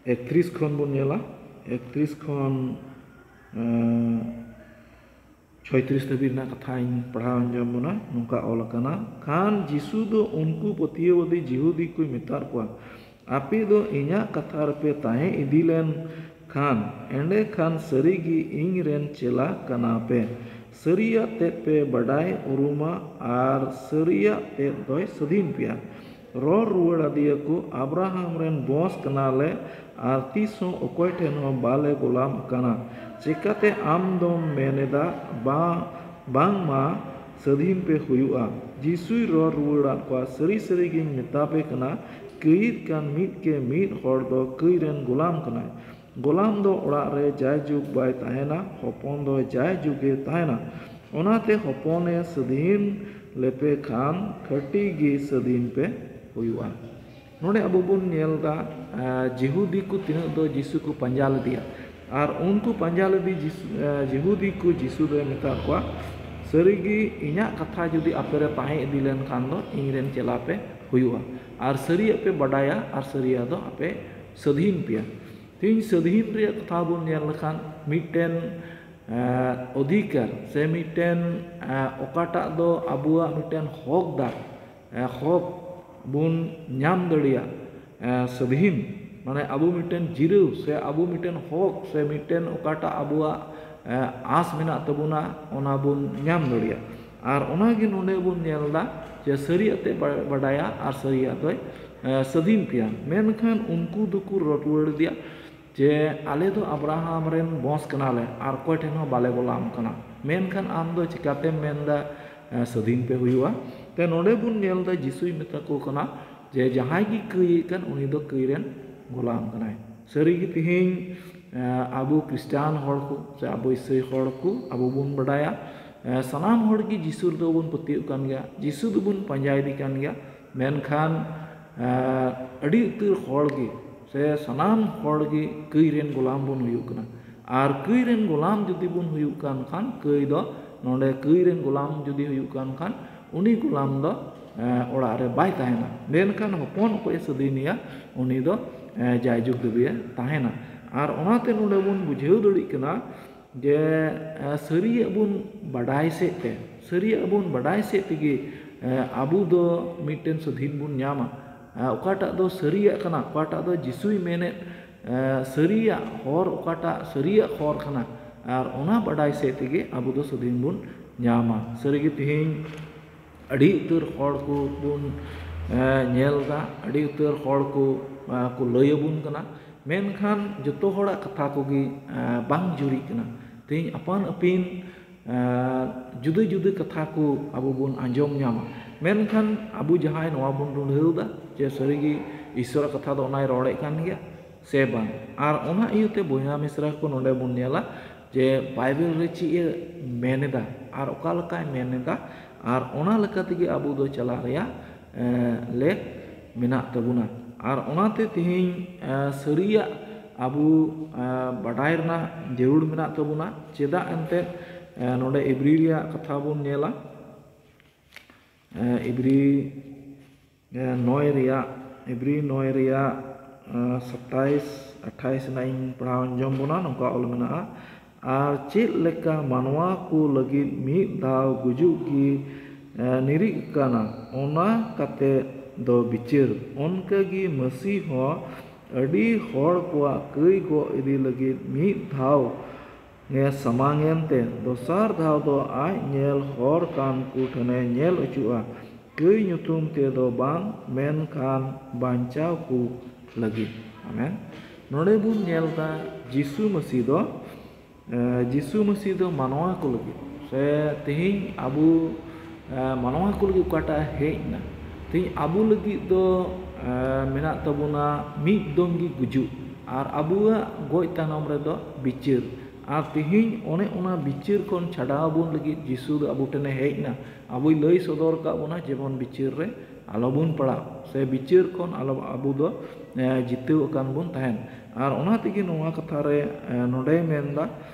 ᱮᱠᱛᱨᱤᱥ ᱠᱷᱚᱱ ᱵᱚᱱ ᱧᱮᱞᱟ᱾ ᱮᱠᱛᱨᱤᱥ ᱠᱷᱚᱱ, ᱮ, ᱪᱷᱚᱭᱛᱨᱤᱥ ᱫᱷᱟᱹᱵᱤᱡ ᱨᱮᱱᱟᱜ ᱠᱟᱛᱷᱟᱧ ᱯᱟᱲᱦᱟᱣ ᱟᱸᱡᱚᱢ ᱵᱚᱱᱟ᱾ ᱱᱚᱝᱠᱟ ᱚᱞ ᱟᱠᱟᱱᱟ, ᱠᱷᱟᱱ ᱡᱤᱥᱩ ᱫᱚ ᱩᱱᱠᱩ ᱯᱟᱹᱛᱭᱟᱹᱣᱟᱫᱤ ᱡᱤᱦᱩᱫᱤ ᱠᱚᱭ ᱢᱮᱛᱟᱫ ᱠᱚᱣᱟ, "ᱟᱯᱮ ᱫᱚ ᱤᱧᱟᱜ ᱠᱟᱛᱷᱟ ᱨᱮᱯᱮ ᱛᱟᱦᱮᱸ ᱤᱫᱤ ᱞᱮᱱ ᱠᱷᱟᱱ, ᱮᱸᱰᱮᱠᱷᱟᱱ ᱥᱟᱹᱨᱤᱜᱮ ᱤᱧᱨᱮᱱ ᱪᱮᱞᱟ ᱠᱟᱱᱟᱯᱮ᱾ ᱥᱟᱹᱨᱤᱭᱟᱜ ᱛᱮᱫ ᱯᱮ ᱵᱟᱰᱟᱭ ᱩᱨᱩᱢᱟ ᱟᱨ ᱥᱟᱹᱨᱤᱭᱟᱜ ᱛᱮᱫ ᱫᱚᱭ ᱥᱟᱹᱫᱷᱤᱱ ᱯᱮᱭᱟ।" ᱨᱚᱲ ᱨᱩᱣᱟᱹᱲ ᱟᱫᱮᱭᱟᱠᱚ, "ᱟᱵᱨᱟᱦᱟᱢ ᱨᱮᱱ ᱵᱚᱸᱥ ᱠᱟᱱᱟᱞᱮ ᱟᱨ ᱛᱤᱥᱦᱚᱸ ᱚᱠᱚᱭ ᱴᱷᱮᱱ ᱦᱚᱸ ᱵᱟᱞᱮ ᱜᱚᱞᱟᱢ ᱟᱠᱟᱱᱟ᱾ ᱪᱮᱠᱟᱛᱮ ᱟᱢ ᱫᱚᱢ ᱢᱮᱱ ᱮᱫᱟ, ᱵᱟ-, ᱵᱟᱝᱢᱟ ᱥᱟᱹᱫᱷᱤᱱ ᱯᱮ ᱦᱩᱭᱩᱜᱼᱟ?" ᱡᱤᱥᱩᱭ ᱨᱚᱲ ᱨᱩᱣᱟᱹᱲᱟᱫ ᱠᱚᱣᱟ, "ᱥᱟᱹᱨᱤ ᱥᱟᱹᱨᱤᱜᱤᱧ ᱢᱮᱛᱟᱯᱮ ᱠᱟᱱᱟ, ᱠᱟᱹᱭᱤᱫ ᱠᱟᱱ ᱢᱤᱫ ᱠᱮ ᱢᱤᱫ ᱦᱚᱲ ᱫᱚ ᱠᱟᱹᱭ ᱨᱮᱱ ᱜᱚᱞᱟᱢ ᱠᱟᱱᱟᱭ᱾ ᱜᱚᱞᱟᱢ ᱫᱚ ᱚᱲᱟᱜ ᱨᱮ ᱡᱟᱭᱡᱩᱜᱽ ᱵᱟᱭ ᱛᱟᱦᱮᱱᱟ, ᱦᱚᱯᱚᱱ ᱫᱚ ᱡᱟᱭᱡᱩᱜᱽ ᱮ ᱛᱟᱦᱮᱱᱟ᱾ ᱚᱱᱟᱛᱮ ᱦᱚᱯᱚᱱ ᱮ ᱥᱟᱹᱫᱷᱤᱱ ᱞᱮᱯᱮ ᱠᱷᱟᱱ, ᱠᱷᱟᱹᱴᱤ ᱜᱮ ᱥᱟᱹᱫᱷᱤᱱ ᱯᱮ ᱦᱩᱭᱩᱜᱼᱟ᱾" ᱱᱚᱰᱮ ᱟᱵᱚ ᱵᱚᱱ ᱧᱮᱞ ᱮᱫᱟ, ᱟ, ᱡᱤᱦᱩᱫᱤ ᱠᱚ ᱛᱤᱱᱟᱹᱜ ᱫᱚ ᱡᱤᱥᱩ ᱠᱚ ᱯᱟᱸᱡᱟ ᱞᱮᱫᱮᱭᱟ᱾ ᱟᱨ ᱩᱱᱠᱩ ᱯᱟᱸᱡᱟ ᱞᱮᱫᱮ ᱡᱤᱥᱩ, ᱟ, ᱡᱤᱦᱩᱫᱤ ᱠᱚ ᱡᱤᱥᱩ ᱫᱚᱭ ᱢᱮᱛᱟᱫ ᱠᱚᱣᱟ, "ᱥᱟᱹᱨᱤᱜᱮ ᱤᱧᱟᱹᱜ ᱠᱟᱛᱷᱟ ᱡᱩᱫᱤ ᱟᱯᱮ ᱨᱮ ᱛᱟᱦᱮᱸ ᱤᱫᱤ ᱞᱮᱱᱠᱷᱟᱱ ᱫᱚ ᱤᱧᱨᱮᱱ ᱪᱮᱞᱟ ᱯᱮ ᱦᱩᱭᱩᱜᱼᱟ᱾ ᱟᱨ ᱥᱟᱹᱨᱤᱭᱟᱜ ᱯᱮ ᱵᱟᱰᱟᱭᱟ ᱟᱨ ᱥᱟᱹᱨᱤᱭᱟᱜ ᱫᱚ ᱟᱯᱮ ᱥᱟᱹᱫᱷᱤᱱ ᱯᱮᱭᱟ᱾" ᱛᱮᱦᱮᱧ ᱥᱟᱹᱫᱷᱤᱱ ᱨᱮᱭᱟᱜ ᱠᱟᱛᱷᱟ ᱵᱚᱱ ᱧᱮᱞ ᱞᱮᱠᱷᱟᱱ, ᱢᱤᱫᱴᱮᱱ, ᱮ, ᱚᱫᱷᱤᱠᱟᱨ ᱥᱮ ᱢᱤᱫᱴᱮᱱ, ᱮ, ᱚᱠᱟᱴᱟᱜ ᱫᱚ ᱟᱵᱚᱣᱟᱜ ᱢᱤᱫᱴᱮᱱ ᱦᱚᱠᱫᱟᱨ, ᱮ, ᱦᱚᱠ ᱵᱚᱱ ᱧᱟᱢ ᱫᱟᱲᱮᱭᱟᱜ, ᱮ, ᱥᱟᱹᱫᱷᱤᱱ, ᱢᱟᱱᱮ ᱟᱵᱚ ᱢᱤᱫᱴᱮᱱ ᱡᱤᱨᱟᱹᱣ ᱥᱮ ᱟᱵᱚ ᱢᱤᱫᱴᱮᱱ ᱦᱚᱠ ᱥᱮ ᱢᱤᱫᱴᱮᱱ ᱚᱠᱟᱴᱟᱜ ᱟᱵᱚᱣᱟᱜ, ᱮ, ᱟᱸᱥ ᱢᱮᱱᱟᱜ ᱛᱟᱵᱚᱱᱟ, ᱚᱱᱟ ᱵᱚᱱ ᱧᱟᱢ ᱫᱟᱲᱮᱭᱟᱜ᱾ ᱟᱨ ᱚᱱᱟᱜᱮ ᱱᱚᱰᱮ ᱵᱚᱱ ᱧᱮᱞ ᱮᱫᱟ ᱡᱮ ᱥᱟᱹᱨᱤᱭᱟᱜ ᱛᱮ ᱵᱟ-, ᱵᱟᱰᱟᱭᱟ ᱟᱨ ᱥᱟᱹᱨᱤᱭᱟᱜ ᱫᱚᱭ, ᱮ, ᱥᱟᱹᱫᱷᱤᱱ ᱯᱮᱭᱟ᱾ ᱢᱮᱱᱠᱷᱟᱱ ᱩᱱᱠᱩ ᱫᱚᱠᱚ ᱨᱚᱲ ᱨᱩᱣᱟᱹᱲ ᱤᱫᱤᱭᱟ, ᱡᱮ, "ᱟᱞᱮ ᱫᱚ ᱟᱵᱨᱟᱦᱟᱢ ᱨᱮᱱ ᱵᱚᱸᱥ ᱠᱟᱱᱟᱞᱮ ᱟᱨ ᱚᱠᱚᱭ ᱴᱷᱮᱱ ᱦᱚᱸ ᱵᱟᱞᱮ ᱜᱚᱞᱟᱢ ᱠᱟᱱᱟ, ᱢᱮᱱᱠᱷᱟᱱ ᱟᱢ ᱫᱚ ᱪᱤᱠᱟᱛᱮᱢ ᱢᱮᱱᱫᱟ, ᱮ, ᱥᱟᱹᱫᱷᱤᱱ ᱯᱮ ᱦᱩᱭᱩᱜᱼᱟ?" ᱛᱮ ᱱᱚᱰᱮ ᱵᱚᱱ ᱧᱮᱞ ᱮᱫᱟ, ᱡᱤᱥᱩᱭ ᱢᱮᱛᱟ ᱠᱚ ᱠᱟᱱᱟ ᱡᱮ, ᱡᱟᱦᱟᱸᱭ ᱜᱮ ᱠᱟᱹᱭᱮᱫ ᱠᱟᱱ, ᱩᱱᱤ ᱫᱚ ᱠᱟᱹᱭ ᱨᱮᱱ ᱜᱚᱞᱟᱢ ᱠᱟᱱᱟᱭ᱾ ᱥᱟᱹᱨᱤᱜᱮ ᱛᱮᱦᱮᱧ, ᱮ, ᱟᱵᱚ ᱠᱷᱨᱤᱥᱴᱟᱱ ᱦᱚᱲ ᱠᱚ ᱥᱮ ᱟᱵᱚ ᱤᱥᱟᱹᱭ ᱦᱚᱲ ᱠᱚ ᱟᱵᱚ ᱵᱚᱱ ᱵᱟᱰᱟᱭᱟ, ᱮ, ᱥᱟᱱᱟᱢ ᱦᱚᱲ ᱜᱮ ᱡᱤᱥᱩ ᱨᱮᱫᱚ ᱵᱚᱱ ᱯᱟᱹᱛᱭᱟᱹᱜ ᱠᱟᱱ ᱜᱮᱭᱟ, ᱡᱤᱥᱩ ᱫᱚᱵᱚᱱ ᱯᱟᱸᱡᱟ ᱤᱫᱤ ᱠᱟᱱ ᱜᱮᱭᱟ, ᱢᱮᱱᱠᱷᱟᱱ, ᱮ, ᱟᱹᱰᱤ ᱩᱛᱟᱹᱨ ᱦᱚᱲ ᱜᱮ ᱥᱮ ᱥᱟᱱᱟᱢ ᱦᱚᱲ ᱜᱮ ᱠᱟᱹᱭ ᱨᱮᱱ ᱜᱚᱞᱟᱢ ᱵᱚᱱ ᱦᱩᱭᱩᱜ ᱠᱟᱱᱟ᱾ ᱟᱨ ᱠᱟᱹᱭ ᱨᱮᱱ ᱜᱚᱞᱟᱢ ᱡᱩᱫᱤ ᱵᱚᱱ ᱦᱩᱭᱩᱜ ᱠᱟᱱ ᱠᱷᱟᱱ, ᱠᱟᱹᱭ ᱫᱚ ᱱᱚᱰᱮ ᱠᱟᱹᱭ ᱨᱮᱱ ᱜᱚᱞᱟᱢ ᱡᱩᱫᱤ ᱦᱩᱭᱩᱜ ᱠᱟᱱ ᱠᱷᱟᱱ, ᱩᱱᱤ ᱜᱚᱞᱟᱢ ᱫᱚ, ᱮ, ᱚᱲᱟᱜ ᱨᱮ ᱵᱟᱭ ᱛᱟᱦᱮᱱᱟ, ᱢᱮᱱᱠᱷᱟᱱ ᱦᱚᱯᱚᱱ ᱚᱠᱚᱭᱮ ᱥᱟᱹᱫᱷᱤᱱᱮᱭᱟ, ᱩᱱᱤ ᱫᱚ, ᱮ, ᱡᱟᱭᱡᱩᱜᱽ ᱫᱷᱟᱹᱵᱤᱡ ᱮ ᱛᱟᱦᱮᱱᱟ᱾ ᱟᱨ ᱚᱱᱟᱛᱮ ᱱᱚᱰᱮ ᱵᱚᱱ ᱵᱩᱡᱷᱟᱹᱣ ᱫᱟᱲᱮᱭᱟᱜ ᱠᱟᱱᱟ, ᱡᱮ, ᱮ, ᱥᱟᱹᱨᱤᱭᱟᱜ ᱵᱚᱱ ᱵᱟᱰᱟᱭ ᱥᱮᱫ ᱛᱮ, ᱥᱟᱹᱨᱤᱭᱟᱜ ᱵᱚᱱ ᱵᱟᱰᱟᱭ ᱥᱮᱫ ᱛᱮᱜᱮ, ᱮ, ᱟᱵᱚ ᱫᱚ ᱢᱤᱫᱴᱮᱱ ᱥᱟᱹᱫᱷᱤᱱ ᱵᱚᱱ ᱧᱟᱢᱟ᱾ ᱮ, ᱚᱠᱟᱴᱟᱜ ᱫᱚ ᱥᱟᱹᱨᱤᱭᱟᱜ ᱠᱟᱱᱟ, ᱚᱠᱟᱴᱟᱜ ᱫᱚ ᱡᱤᱥᱩᱭ ᱢᱮᱱᱮᱫ, ᱮ, ᱥᱟᱹᱨᱤᱭᱟᱜ ᱦᱚᱨ, ᱚᱠᱟᱴᱟᱜ ᱥᱟᱹᱨᱤᱭᱟᱜ ᱦᱚᱨ ᱠᱟᱱᱟ, ᱟᱨ ᱚᱱᱟ ᱵᱟᱰᱟᱭ ᱥᱮᱫ ᱛᱮᱜᱮ ᱟᱵᱚ ᱫᱚ ᱥᱟᱹᱫᱷᱤᱱ ᱵᱚᱱ ᱧᱟᱢᱟ᱾ ᱥᱟᱹᱨᱤᱜᱮ ᱛᱮᱦᱮᱧ ᱟᱹᱰᱤ ᱩᱛᱟᱹᱨ ᱦᱚᱲ ᱠᱚᱵᱚᱱ, ᱮ, ᱧᱮᱞ ᱮᱫᱟ, ᱟᱹᱰᱤ ᱩᱛᱟᱹᱨ ᱦᱚᱲ ᱠᱚ, ᱮ, ᱠᱚ ᱞᱟᱹᱭ ᱟᱵᱚᱱ ᱠᱟᱱᱟ, ᱢᱮᱱᱠᱷᱟᱱ ᱡᱚᱛᱚ ᱦᱚᱲᱟᱜ ᱠᱟᱛᱷᱟ ᱠᱚᱜᱮ, ᱮ, ᱵᱟᱝ ᱡᱩᱨᱤᱜ ᱠᱟᱱᱟ᱾ ᱛᱮᱦᱮᱧ ᱟᱯᱟᱱ ᱟᱹᱯᱤᱱ, ᱮ, ᱡᱩᱫᱟᱹ ᱡᱩᱫᱟᱹ ᱠᱟᱛᱷᱟ ᱠᱚ ᱟᱵᱚ ᱵᱚᱱ ᱟᱸᱡᱚᱢ ᱧᱟᱢᱟ, ᱢᱮᱱᱠᱷᱟᱱ ᱟᱵᱚ ᱡᱟᱦᱟᱸᱭ ᱱᱚᱣᱟ ᱵᱚᱱ ᱨᱩᱸᱰᱷᱟᱹᱣ ᱮᱫᱟ ᱡᱮ ᱥᱟᱹᱨᱤᱜᱮ ᱤᱥᱚᱨᱟᱜ ᱠᱟᱛᱷᱟ ᱫᱚ ᱚᱱᱟᱭ ᱨᱚᱲᱮᱫ ᱠᱟᱱ ᱜᱮᱭᱟ ᱥᱮ ᱵᱟᱝ? ᱟᱨ ᱚᱱᱟ ᱤᱭᱟᱹᱛᱮ ᱵᱚᱭᱦᱟ ᱢᱤᱥᱨᱟ ᱠᱚ, ᱱᱚᱰᱮ ᱵᱚᱱ ᱧᱮᱞᱟ ᱡᱮ ᱵᱟᱭᱵᱮᱞ ᱨᱮ ᱪᱮᱫ ᱮ ᱢᱮᱱ ᱮᱫᱟ ᱟᱨ ᱚᱠᱟ ᱞᱮᱠᱟᱭ ᱢᱮᱱ ᱮᱫᱟ, ᱟᱨ ᱚᱱᱟ ᱞᱮᱠᱟ ᱛᱮᱜᱮ ᱟᱵᱚ ᱫᱚ ᱪᱟᱞᱟᱜ ᱨᱮᱭᱟᱜ, ᱮ, ᱞᱮᱠ ᱢᱮᱱᱟᱜ ᱛᱟᱵᱚᱱᱟ᱾ ᱟᱨ ᱚᱱᱟᱛᱮ ᱛᱮᱦᱮᱧ, ᱮ, ᱥᱟᱹᱨᱤᱭᱟᱜ ᱟᱵᱚ, ᱮ, ᱵᱟᱰᱟᱭ ᱨᱮᱱᱟᱜ ᱡᱟᱹᱨᱩᱲ ᱢᱮᱱᱟᱜ ᱛᱟᱵᱚᱱᱟ᱾ ᱪᱮᱫᱟᱜ ᱮᱱᱛᱮᱫ, ᱮ, ᱱᱚᱰᱮ ᱤᱵᱨᱤ ᱨᱮᱭᱟᱜ ᱠᱟᱛᱷᱟ ᱵᱚᱱ ᱧᱮᱞᱟ, ᱮ, ᱤᱵᱨᱤ ᱮ, ᱱᱚᱭ ᱨᱮᱭᱟᱜ, ᱤᱵᱨᱤ ᱱᱚᱭ ᱨᱮᱭᱟᱜ, ᱮ, ᱥᱟᱛᱟᱭᱤᱥ, ᱟᱴᱷᱟᱭᱤᱥ ᱨᱮᱱᱟᱜ ᱤᱧ ᱯᱟᱲᱦᱟᱣ ᱟᱸᱡᱚᱢ ᱵᱚᱱᱟ, ᱱᱚᱝᱠᱟ ᱚᱞ ᱢᱮᱱᱟᱜᱼᱟ, "ᱟᱨ ᱪᱮᱫ ᱞᱮᱠᱟ ᱢᱟᱱᱣᱟ ᱠᱚ ᱞᱟᱹᱜᱤᱫ ᱢᱤᱫ ᱫᱷᱟᱣ ᱜᱩᱡᱩᱜ ᱜᱮ, ᱮ, ᱱᱤᱨᱤᱫ ᱠᱟᱱᱟ, ᱚᱱᱟ ᱠᱟᱛᱮ ᱫᱚ ᱵᱤᱪᱟᱹᱨ, ᱚᱱᱠᱟᱜᱮ ᱢᱟᱹᱥᱤ ᱦᱚᱸ ᱟᱹᱰᱤ ᱦᱚᱲ ᱠᱚᱣᱟᱜ ᱠᱟᱹᱭ ᱜᱚᱜ ᱤᱫᱤ ᱞᱟᱹᱜᱤᱫ ᱢᱤᱫ ᱫᱷᱟᱣ ᱜᱮ ᱥᱟᱢᱟᱝ ᱮᱱᱛᱮ, ᱫᱚᱥᱟᱨ ᱫᱷᱟᱣ ᱫᱚ ᱟᱡ ᱧᱮᱞ ᱦᱚᱨ ᱠᱟᱱ ᱠᱚ ᱴᱷᱮᱱᱮ ᱧᱮᱞ ᱚᱪᱚᱜᱼᱟ, ᱠᱟᱹᱭ ᱧᱩᱛᱩᱢ ᱛᱮᱫᱚ ᱵᱟᱝ, ᱢᱮᱱᱠᱷᱟᱱ ᱵᱟᱧᱪᱟᱣ ᱠᱚ ᱞᱟᱹᱜᱤᱫ᱾" ᱟᱢᱮᱱ᱾ ᱱᱚᱰᱮ ᱵᱚᱱ ᱧᱮᱞ ᱮᱫᱟ, ᱡᱤᱥᱩ ᱢᱟᱹᱥᱤ ᱫᱚ ᱮ, ᱡᱤᱥᱩ ᱢᱟᱹᱥᱤ ᱫᱚ ᱢᱟᱱᱣᱟ ᱠᱚ ᱞᱟᱹᱜᱤᱫ, ᱥᱮ ᱛᱮᱦᱮᱧ ᱟᱵᱚ, ᱮ, ᱢᱟᱱᱣᱟ ᱠᱚ ᱞᱟᱹᱜᱤᱫ ᱚᱠᱟᱴᱟᱜ ᱦᱮᱡ ᱮᱱᱟ, ᱛᱮᱦᱮᱧ ᱟᱵᱚ ᱞᱟᱹᱜᱤᱫ ᱫᱚ, ᱮ, ᱢᱮᱱᱟᱜ ᱛᱟᱵᱚᱱᱟ ᱢᱤᱫ ᱫᱚᱢ ᱜᱮ ᱜᱩᱡᱩᱜ, ᱟᱨ ᱟᱵᱚᱣᱟᱜ ᱜᱚᱡ ᱛᱟᱭᱱᱚᱢ ᱨᱮᱫᱚ ᱵᱤᱪᱟᱹᱨ᱾ ᱟᱨ ᱛᱮᱦᱮᱧ ᱚᱱᱮ ᱚᱱᱟ ᱵᱤᱪᱟᱹᱨ ᱠᱷᱚᱱ ᱪᱷᱟᱰᱟᱣ ᱵᱚᱱ ᱞᱟᱹᱜᱤᱫ ᱡᱤᱥᱩ ᱫᱚ ᱟᱵᱚ ᱴᱷᱮᱱᱮ ᱦᱮᱡ ᱮᱱᱟ, ᱟᱵᱚᱭ ᱞᱟᱹᱭ ᱥᱚᱫᱚᱨ ᱟᱠᱟᱫ ᱵᱚᱱᱟ ᱡᱮᱢᱚᱱ ᱵᱤᱪᱟᱹᱨ ᱨᱮ ᱟᱞᱚᱵᱚᱱ ᱯᱟᱲᱟᱜ, ᱥᱮ ᱵᱤᱪᱟᱹᱨ ᱠᱷᱚᱱ ᱟᱞᱚ, ᱟᱵᱚ ᱫᱚ, ᱮ, ᱡᱤᱛᱟᱹᱣ ᱟᱠᱟᱱ ᱵᱚᱱ ᱛᱟᱦᱮᱱ᱾ ᱟᱨ ᱚᱱᱟ ᱛᱮᱜᱮ ᱱᱚᱣᱟ ᱠᱟᱛᱷᱟ ᱨᱮ, ᱮ, ᱱᱚᱰᱮᱭ ᱢᱮᱱᱫᱟ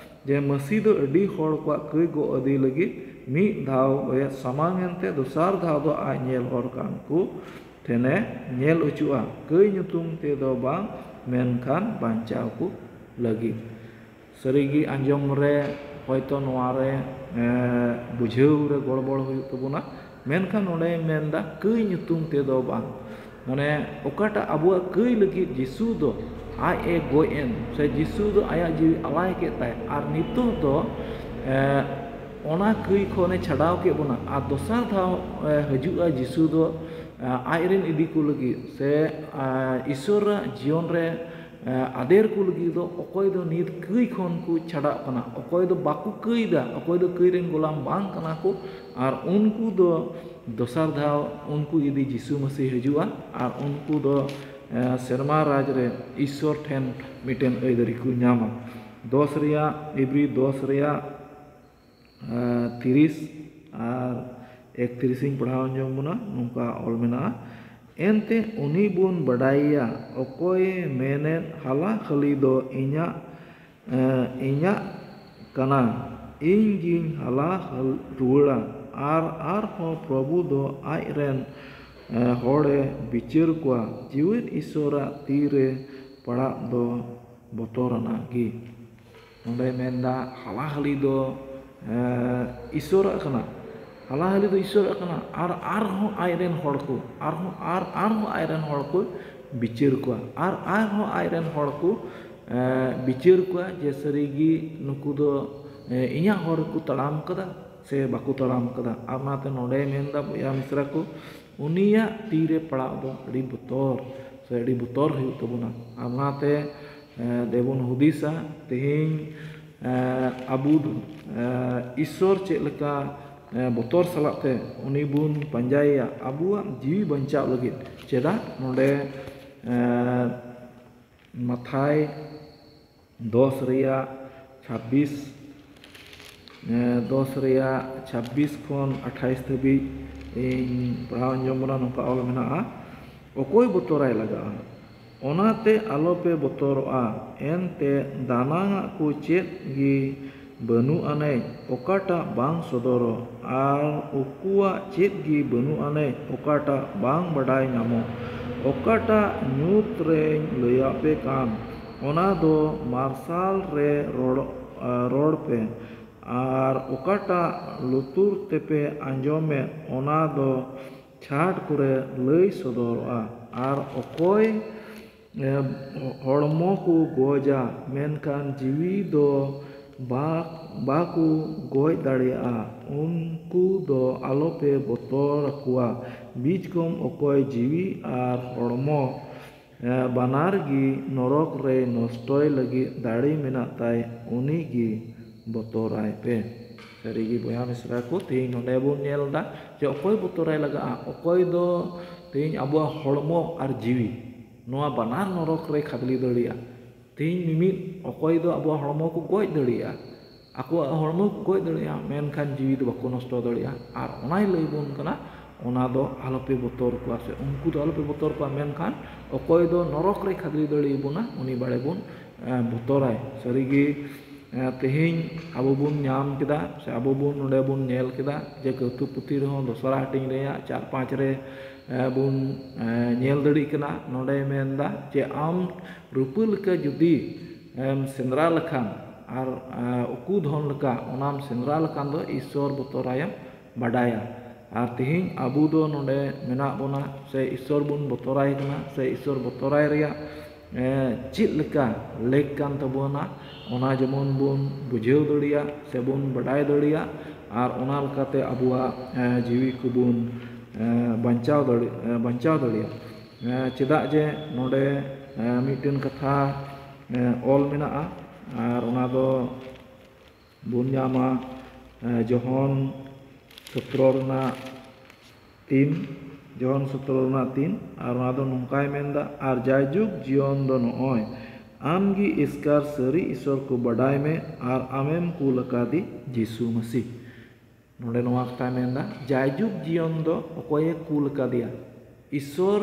ᱡᱮ ᱢᱟᱹᱥᱤ ᱫᱚ ᱟᱹᱰᱤ ᱦᱚᱲ ᱠᱚᱣᱟᱜ ᱠᱟᱹᱭ ᱜᱚᱜ ᱤᱫᱤ ᱞᱟᱹᱜᱤᱫ ᱢᱤᱫ ᱫᱷᱟᱣ ᱜᱚᱭᱮᱫ ᱥᱟᱢᱟᱝ ᱮᱱᱛᱮ ᱫᱚᱥᱟᱨ ᱫᱷᱟᱣ ᱫᱚ ᱟᱡ ᱧᱮᱞ ᱦᱚᱨ ᱠᱟᱱ ᱠᱚ ᱴᱷᱮᱱᱮ ᱧᱮᱞ ᱚᱪᱚᱜᱼᱟ, ᱠᱟᱹᱭ ᱧᱩᱛᱩᱢ ᱛᱮᱫᱚ ᱵᱟᱝ, ᱢᱮᱱᱠᱷᱟᱱ ᱵᱟᱧᱪᱟᱣ ᱠᱚ ᱞᱟᱹᱜᱤᱫ᱾ ᱥᱟᱹᱨᱤᱜᱮ ᱟᱸᱡᱚᱢ ᱨᱮ ᱦᱚᱭᱛᱳ ᱱᱚᱣᱟ ᱨᱮ, ᱮ, ᱵᱩᱡᱷᱟᱹᱣ ᱨᱮ ᱜᱚᱲᱵᱚᱲ ᱦᱩᱭᱩᱜ ᱛᱟᱵᱚᱱᱟ, ᱢᱮᱱᱠᱷᱟᱱ ᱱᱚᱰᱮᱭ ᱢᱮᱱᱫᱟ ᱠᱟᱹᱭ ᱧᱩᱛᱩᱢ ᱛᱮᱫᱚ ᱵᱟᱝ᱾ ᱢᱟᱱᱮ ᱚᱠᱟᱴᱟᱜ ᱟᱵᱚᱣᱟᱜ ᱠᱟᱹᱭ ᱞᱟᱹᱜᱤᱫ ᱡᱤᱥᱩ ᱫᱚ ᱟᱡ ᱮ ᱜᱚᱡ ᱮᱱ, ᱥᱮ ᱡᱤᱥᱩ ᱫᱚ ᱟᱭᱟᱜ ᱡᱤᱣᱤ ᱟᱞᱟᱭ ᱠᱮᱫ ᱛᱟᱭ, ᱟᱨ ᱱᱤᱛᱚᱜ ᱫᱚ, ᱮ, ᱚᱱᱟ ᱠᱟᱹᱭ ᱠᱷᱚᱱᱮ ᱪᱷᱟᱰᱟᱣ ᱠᱮᱫ ᱵᱚᱱᱟ, ᱟᱨ ᱫᱚᱥᱟᱨ ᱫᱷᱟᱣ, ᱮ, ᱦᱤᱡᱩᱜᱼᱟ ᱡᱤᱥᱩ ᱫᱚ, ᱮ, ᱟᱡᱨᱮᱱ ᱤᱫᱤ ᱠᱚ ᱞᱟᱹᱜᱤᱫ, ᱥᱮ, ᱮ, ᱤᱥᱚᱨᱟᱜ ᱡᱤᱭᱚᱱ ᱨᱮ ᱮ, ᱟᱫᱮᱨ ᱠᱚ ᱞᱟᱹᱜᱤᱫ ᱫᱚ ᱚᱠᱚᱭ ᱫᱚ ᱱᱤᱛ ᱠᱟᱹᱭ ᱠᱷᱚᱱ ᱠᱚ ᱪᱷᱟᱰᱟᱜ ᱠᱟᱱᱟ, ᱚᱠᱚᱭ ᱫᱚ ᱵᱟᱠᱚ ᱠᱟᱹᱭᱫᱟ, ᱚᱠᱚᱭ ᱫᱚ ᱠᱟᱹᱭ ᱨᱮᱱ ᱜᱳᱞᱟᱢ ᱵᱟᱝ ᱠᱟᱱᱟ ᱠᱚ, ᱟᱨ ᱩᱱᱠᱩ ᱫᱚ ᱫᱚᱥᱟᱨ ᱫᱷᱟᱣ ᱩᱱᱠᱩ ᱤᱫᱤ ᱡᱤᱥᱩ ᱢᱟᱹᱥᱤ ᱦᱤᱡᱩᱜᱼᱟ, ᱟᱨ ᱩᱱᱠᱩ ᱫᱚ, ᱮ, ᱥᱮᱨᱢᱟ ᱨᱟᱡᱽ ᱨᱮ ᱤᱥᱚᱨ ᱴᱷᱮᱱ ᱢᱤᱫᱴᱮᱱ ᱟᱹᱭᱫᱟᱹᱨᱤ ᱠᱚ ᱧᱟᱢᱟ᱾ ᱫᱚᱥ ᱨᱮᱭᱟᱜ, ᱤᱵᱨᱤ ᱫᱚᱥ ᱨᱮᱭᱟᱜ ᱟᱨ ᱛᱤᱨᱤᱥ ᱟᱨ ᱮᱠᱛᱤᱨᱤᱥ ᱤᱧ ᱯᱟᱲᱦᱟᱣ ᱟᱸᱡᱚᱢ ᱵᱚᱱᱟ, ᱱᱚᱝᱠᱟ ᱚᱞ ᱢᱮᱱᱟᱜᱼᱟ, "ᱮᱱᱛᱮ ᱩᱱᱤ ᱵᱚᱱ ᱵᱟᱰᱟᱭᱮᱭᱟ, ᱚᱠᱚᱭᱮ ᱢᱮᱱᱮᱫ, 'ᱦᱟᱞᱟ ᱦᱟᱹᱞᱤ ᱫᱚ ᱤᱧᱟᱜ, ᱮ, ᱤᱧᱟᱜ ᱠᱟᱱᱟ, ᱤᱧ ᱜᱤᱧ ᱦᱟᱞᱟ ᱦᱟᱹᱞ ᱨᱩᱣᱟᱹᱲᱟ,' ᱟᱨ ᱟᱨᱦᱚᱸ ᱯᱨᱚᱵᱷᱩ ᱫᱚ ᱟᱡᱨᱮᱱ, ᱮ, ᱦᱚᱲᱮ ᱵᱤᱪᱟᱹᱨ ᱠᱚᱣᱟ, ᱡᱤᱣᱮᱫ ᱤᱥᱚᱨᱟᱜ ᱛᱤᱨᱮ ᱯᱟᱲᱟᱜ ᱫᱚ ᱵᱚᱛᱚᱨᱟᱱᱟᱜ ᱜᱮ᱾" ᱱᱚᱰᱮ ᱢᱮᱱᱫᱟ, ᱦᱟᱞᱟᱦᱟᱹᱞᱤ ᱫᱚ, ᱮ, ᱤᱥᱚᱨᱟᱜ ᱠᱟᱱᱟ᱾ ᱦᱟᱞᱟᱦᱟᱹᱞᱤ ᱫᱚ ᱤᱥᱚᱨᱟᱜ ᱠᱟᱱᱟ᱾ ᱟᱨ ᱟᱨᱦᱚᱸ ᱟᱡᱨᱮᱱ ᱦᱚᱲ ᱠᱚ, ᱟᱨᱦᱚᱸ, ᱟᱨ ᱟᱨᱦᱚᱸ ᱟᱡᱨᱮᱱ ᱦᱚᱲ ᱠᱚ ᱵᱤᱪᱟᱹᱨ ᱠᱚᱣᱟ᱾ ᱟᱨ ᱟᱨᱦᱚᱸ ᱟᱡᱨᱮᱱ ᱦᱚᱲ ᱠᱚ, ᱮ, ᱵᱤᱪᱟᱹᱨ ᱠᱚᱣᱟ ᱡᱮ ᱥᱟᱹᱨᱤᱜᱮ ᱱᱩᱠᱩ ᱫᱚ, ᱮ, ᱤᱧᱟᱹᱜ ᱦᱚᱨ ᱠᱚ ᱛᱟᱲᱟᱢ ᱠᱟᱫᱟ ᱥᱮ ᱵᱟᱠᱚ ᱛᱟᱲᱟᱢ ᱠᱟᱫᱟ᱾ ᱟᱨ ᱚᱱᱟᱛᱮ ᱱᱚᱰᱮᱭ ᱢᱮᱱᱫᱟ, ᱵᱚᱭᱦᱟ ᱢᱤᱥᱨᱟ ᱠᱚ, ᱩᱱᱤᱭᱟᱜ ᱛᱤᱨᱮ ᱯᱟᱲᱟᱜ ᱫᱚ ᱟᱹᱰᱤ ᱵᱚᱛᱚᱨ, ᱥᱮ ᱟᱹᱰᱤ ᱵᱚᱛᱚᱨ ᱦᱩᱭᱩᱜ ᱛᱟᱵᱚᱱᱟ᱾ ᱟᱨ ᱚᱱᱟᱛᱮ, ᱮ, ᱫᱮᱵᱚᱱ ᱦᱩᱫᱤᱥᱟ, ᱛᱮᱦᱮᱧ, ᱮ, ᱟᱵᱚ ᱫᱚ, ᱮ, ᱤᱥᱥᱚᱨ ᱪᱮᱫ ᱞᱮᱠᱟ, ᱮ, ᱵᱚᱛᱚᱨ ᱥᱟᱞᱟᱜ ᱛᱮ ᱩᱱᱤ ᱵᱚᱱ ᱯᱟᱸᱡᱟᱭᱮᱭᱟ ᱟᱵᱚᱣᱟᱜ ᱡᱤᱣᱤ ᱵᱟᱧᱪᱟᱣ ᱞᱟᱹᱜᱤᱫ᱾ ᱪᱮᱫᱟᱜ ᱱᱚᱰᱮ, ᱮ, ᱢᱟᱛᱷᱟᱭ ᱫᱚᱥ ᱨᱮᱭᱟᱜ ᱪᱷᱟᱵᱵᱤᱥ, ᱮ, ᱫᱚᱥ ᱨᱮᱭᱟᱜ ᱪᱷᱟᱵᱵᱤᱥ ᱠᱷᱚᱱ ᱟᱴᱷᱟᱭᱤᱥ ᱫᱷᱟᱹᱵᱤᱡ ᱤᱧ ᱯᱟᱲᱦᱟᱣ ᱟᱸᱡᱚᱢ ᱵᱚᱱᱟ, ᱱᱚᱝᱠᱟ ᱚᱞ ᱢᱮᱱᱟᱜᱼᱟ, ᱚᱠᱚᱭ ᱵᱚᱛᱚᱨᱟᱭ ᱞᱟᱜᱟᱜᱼᱟ? ᱚᱱᱟᱛᱮ ᱟᱞᱚᱯᱮ ᱵᱚᱛᱚᱨᱚᱜᱼᱟ, ᱮᱱᱛᱮ ᱫᱟᱱᱟᱝᱟᱜ ᱠᱚ ᱪᱮᱫ ᱜᱮ ᱵᱟᱹᱱᱩᱜ ᱟᱹᱱᱤᱡ ᱚᱠᱟᱴᱟᱜ ᱵᱟᱝ ᱥᱚᱫᱚᱨᱚᱜ, ᱟᱨ ᱩᱠᱩᱣᱟᱜ ᱪᱮᱫ ᱜᱮ ᱵᱟᱹᱱᱩᱜ ᱟᱹᱱᱤᱡ ᱚᱠᱟᱴᱟᱜ ᱵᱟᱝ ᱵᱟᱰᱟᱭ ᱧᱟᱢᱚᱜ᱾ ᱚᱠᱟᱴᱟᱜ ᱧᱩᱛ ᱨᱮᱧ ᱞᱟᱹᱭᱟᱯᱮ ᱠᱟᱱ, ᱚᱱᱟ ᱫᱚ ᱢᱟᱨᱥᱟᱞ ᱨᱮ ᱨᱚᱲ, ᱨᱚᱲ ᱯᱮ, ᱟᱨ ᱚᱠᱟᱴᱟᱜ ᱞᱩᱛᱩᱨ ᱛᱮᱯᱮ ᱟᱸᱡᱚᱢᱮᱫ, ᱚᱱᱟ ᱫᱚ ᱪᱷᱟᱴ ᱠᱚᱨᱮ ᱞᱟᱹᱭ ᱥᱚᱫᱚᱨᱚᱜᱼᱟ᱾ ᱟᱨ ᱚᱠᱚᱭ ᱮ, ᱦᱚᱲᱢᱚ ᱠᱚ ᱜᱚᱡᱟ, ᱢᱮᱱᱠᱷᱟᱱ ᱡᱤᱣᱤ ᱫᱚ ᱵᱟ-, ᱵᱟᱠᱚ ᱜᱚᱡ ᱫᱟᱲᱮᱭᱟᱜᱼᱟ, ᱩᱱᱠᱩ ᱫᱚ ᱟᱞᱚᱯᱮ ᱵᱚᱛᱚᱨ ᱟᱠᱚᱣᱟ᱾ ᱵᱤᱡᱽᱠᱚᱢ ᱚᱠᱚᱭ ᱡᱤᱣᱤ ᱟᱨ ᱦᱚᱲᱢᱚ, ᱮ, ᱵᱟᱱᱟᱨ ᱜᱮ ᱱᱚᱨᱚᱠ ᱨᱮ ᱱᱚᱥᱴᱚᱭ ᱞᱟᱹᱜᱤᱫ ᱫᱟᱲᱮ ᱢᱮᱱᱟᱜ ᱛᱟᱭ, ᱩᱱᱤ ᱜᱮ ᱵᱚᱛᱚᱨᱟᱭ ᱯᱮ᱾ ᱥᱟᱹᱨᱤᱜᱮ ᱵᱚᱭᱦᱟ ᱢᱤᱥᱨᱟ ᱠᱚ, ᱛᱮᱦᱮᱧ ᱱᱚᱰᱮ ᱵᱚᱱ ᱧᱮᱞ ᱮᱫᱟ ᱡᱮ ᱚᱠᱚᱭ ᱵᱚᱛᱚᱨᱟᱭ ᱞᱟᱜᱟᱜᱼᱟ, ᱚᱠᱚᱭ ᱫᱚ ᱛᱮᱦᱮᱧ ᱟᱵᱚᱣᱟᱜ ᱦᱚᱲᱢᱚ ᱟᱨ ᱡᱤᱣᱤ, ᱱᱚᱣᱟ ᱵᱟᱱᱟᱨ ᱱᱚᱨᱚᱠ ᱨᱮ ᱠᱷᱟᱫᱽᱞᱮ ᱫᱟᱲᱮᱭᱟᱜᱼᱟ᱾ ᱛᱮᱦᱮᱧ ᱢᱤᱢᱤᱫ ᱚᱠᱚᱭ ᱫᱚ ᱟᱵᱚᱣᱟᱜ ᱦᱚᱲᱢᱚ ᱠᱚ ᱜᱚᱡ ᱫᱟᱲᱮᱭᱟᱜᱼᱟ, ᱟᱠᱚᱣᱟᱜ ᱦᱚᱲᱢᱚ ᱠᱚ ᱜᱚᱡ ᱫᱟᱲᱮᱭᱟᱜᱼᱟ, ᱢᱮᱱᱠᱷᱟᱱ ᱡᱤᱣᱤ ᱫᱚ ᱵᱟᱠᱚ ᱱᱚᱥᱴᱚ ᱫᱟᱲᱮᱭᱟᱜᱼᱟ᱾ ᱟᱨ ᱚᱱᱟᱭ ᱞᱟᱹᱭ ᱵᱚᱱ ᱠᱟᱱᱟ, ᱚᱱᱟ ᱫᱚ ᱟᱞᱚᱯᱮ ᱵᱚᱛᱚᱨ ᱠᱚᱣᱟ, ᱥᱮ ᱩᱱᱠᱩ ᱫᱚ ᱟᱞᱚᱯᱮ ᱵᱚᱛᱚᱨ ᱠᱚᱣᱟ, ᱢᱮᱱᱠᱷᱟᱱ ᱚᱠᱚᱭ ᱫᱚ ᱱᱚᱨᱚᱠ ᱨᱮ ᱠᱷᱟᱫᱽᱞᱮ ᱫᱟᱲᱮᱭᱟᱵᱚᱱᱟ, ᱩᱱᱤ ᱵᱟᱲᱮ ᱵᱚᱱ, ᱮ, ᱵᱚᱛᱚᱨᱟᱭ᱾ ᱥᱟᱹᱨᱤᱜᱮ, ᱮ, ᱛᱮᱦᱮᱧ ᱟᱵᱚ ᱵᱚᱱ ᱧᱟᱢ ᱠᱮᱫᱟ, ᱥᱮ ᱟᱵᱚ ᱵᱚᱱ ᱱᱚᱰᱮ ᱵᱚᱱ ᱧᱮᱞ ᱠᱮᱫᱟ ᱡᱮ ᱠᱟᱹᱣᱛᱩ ᱯᱩᱛᱷᱤ ᱨᱮᱦᱚᱸ ᱫᱚᱥᱨᱟ ᱦᱟᱹᱴᱤᱧ ᱨᱮᱭᱟᱜ ᱪᱟᱨ ᱯᱟᱸᱪ ᱨᱮ, ᱮ, ᱵᱚᱱ, ᱮ, ᱧᱮᱞ ᱫᱟᱲᱮᱭᱟᱜ ᱠᱟᱱᱟ᱾ ᱱᱚᱰᱮᱭ ᱢᱮᱱᱫᱟ ᱡᱮ ᱟᱢ ᱨᱩᱯᱟᱹ ᱞᱮᱠᱟ ᱡᱩᱫᱤ ᱮᱢ ᱥᱮᱸᱫᱽᱨᱟ ᱞᱮᱠᱷᱟᱱ ᱟᱨ, ᱮ, ᱩᱠᱩ ᱫᱷᱚᱱ ᱞᱮᱠᱟ ᱚᱱᱟᱢ ᱥᱮᱸᱫᱽᱨᱟ ᱞᱮᱠᱷᱟᱱ ᱫᱚ ᱤᱥᱥᱚᱨ ᱵᱚᱛᱚᱨᱟᱭᱮᱢ ᱵᱟᱰᱟᱭᱟ᱾ ᱟᱨ ᱛᱮᱦᱮᱧ ᱟᱵᱚ ᱫᱚ ᱱᱚᱰᱮ ᱢᱮᱱᱟᱜ ᱵᱚᱱᱟ, ᱥᱮ ᱤᱥᱥᱚᱨ ᱵᱚᱱ ᱵᱚᱛᱚᱨᱟᱭ ᱠᱟᱱᱟ, ᱥᱮ ᱤᱥᱥᱚᱨ ᱵᱚᱛᱚᱨᱟᱭ ᱨᱮᱭᱟᱜ, ᱮ, ᱪᱮᱫ ᱞᱮᱠᱟ ᱞᱮᱠ ᱠᱟᱱ ᱛᱟᱵᱚᱱᱟ, ᱚᱱᱟ ᱡᱮᱢᱚᱱ ᱵᱚᱱ ᱵᱩᱡᱷᱟᱹᱣ ᱫᱟᱲᱮᱭᱟᱜ ᱥᱮ ᱵᱚᱱ ᱵᱟᱰᱟᱭ ᱫᱟᱲᱮᱭᱟᱜ, ᱟᱨ ᱚᱱᱟ ᱞᱮᱠᱟᱛᱮ ᱟᱵᱚᱣᱟᱜ, ᱮ, ᱡᱤᱣᱤ ᱠᱚᱵᱚᱱ, ᱮ, ᱵᱟᱧᱪᱟᱣ ᱫᱟᱲᱮ-, ᱮ, ᱵᱟᱧᱪᱟᱣ ᱫᱟᱲᱮᱭᱟᱜ᱾ ᱮ, ᱪᱮᱫᱟᱜ ᱡᱮ ᱱᱚᱰᱮ, ᱮ, ᱢᱤᱫᱴᱮᱱ ᱠᱟᱛᱷᱟ, ᱮ, ᱚᱞ ᱢᱮᱱᱟᱜᱼᱟ, ᱟᱨ ᱚᱱᱟ ᱫᱚ ᱵᱚᱱ ᱧᱟᱢᱟ, ᱮ, ᱡᱳᱦᱟᱱ ᱥᱚᱛᱨᱚ ᱨᱮᱱᱟᱜ ᱛᱤᱱ, ᱡᱳᱦᱟᱱ ᱥᱚᱛᱨᱚ ᱨᱮᱱᱟᱜ ᱛᱤᱱ, ᱟᱨ ᱚᱱᱟ ᱫᱚ ᱱᱚᱝᱠᱟᱭ ᱢᱮᱱᱫᱟ, "ᱟᱨ ᱡᱟᱭᱡᱩᱜᱽ ᱡᱤᱭᱚᱱ ᱫᱚ ᱱᱚᱜᱼᱚᱭ, ᱟᱢᱜᱮ ᱮᱥᱠᱟᱨ ᱥᱟᱹᱨᱤ ᱤᱥᱚᱨ ᱠᱚ ᱵᱟᱰᱟᱭ ᱢᱮ ᱟᱨ ᱟᱢᱮᱢ ᱠᱩᱞ ᱟᱠᱟᱫᱮ ᱡᱤᱥᱩ ᱢᱟᱹᱥᱤ᱾" ᱱᱚᱰᱮ ᱱᱚᱣᱟ ᱠᱟᱛᱷᱟᱭ ᱢᱮᱱᱫᱟ, ᱡᱟᱭᱡᱩᱜᱽ ᱡᱤᱭᱚᱱ ᱫᱚ ᱚᱠᱚᱭᱮ ᱠᱩᱞ ᱟᱠᱟᱫᱮᱭᱟ? ᱤᱥᱚᱨ,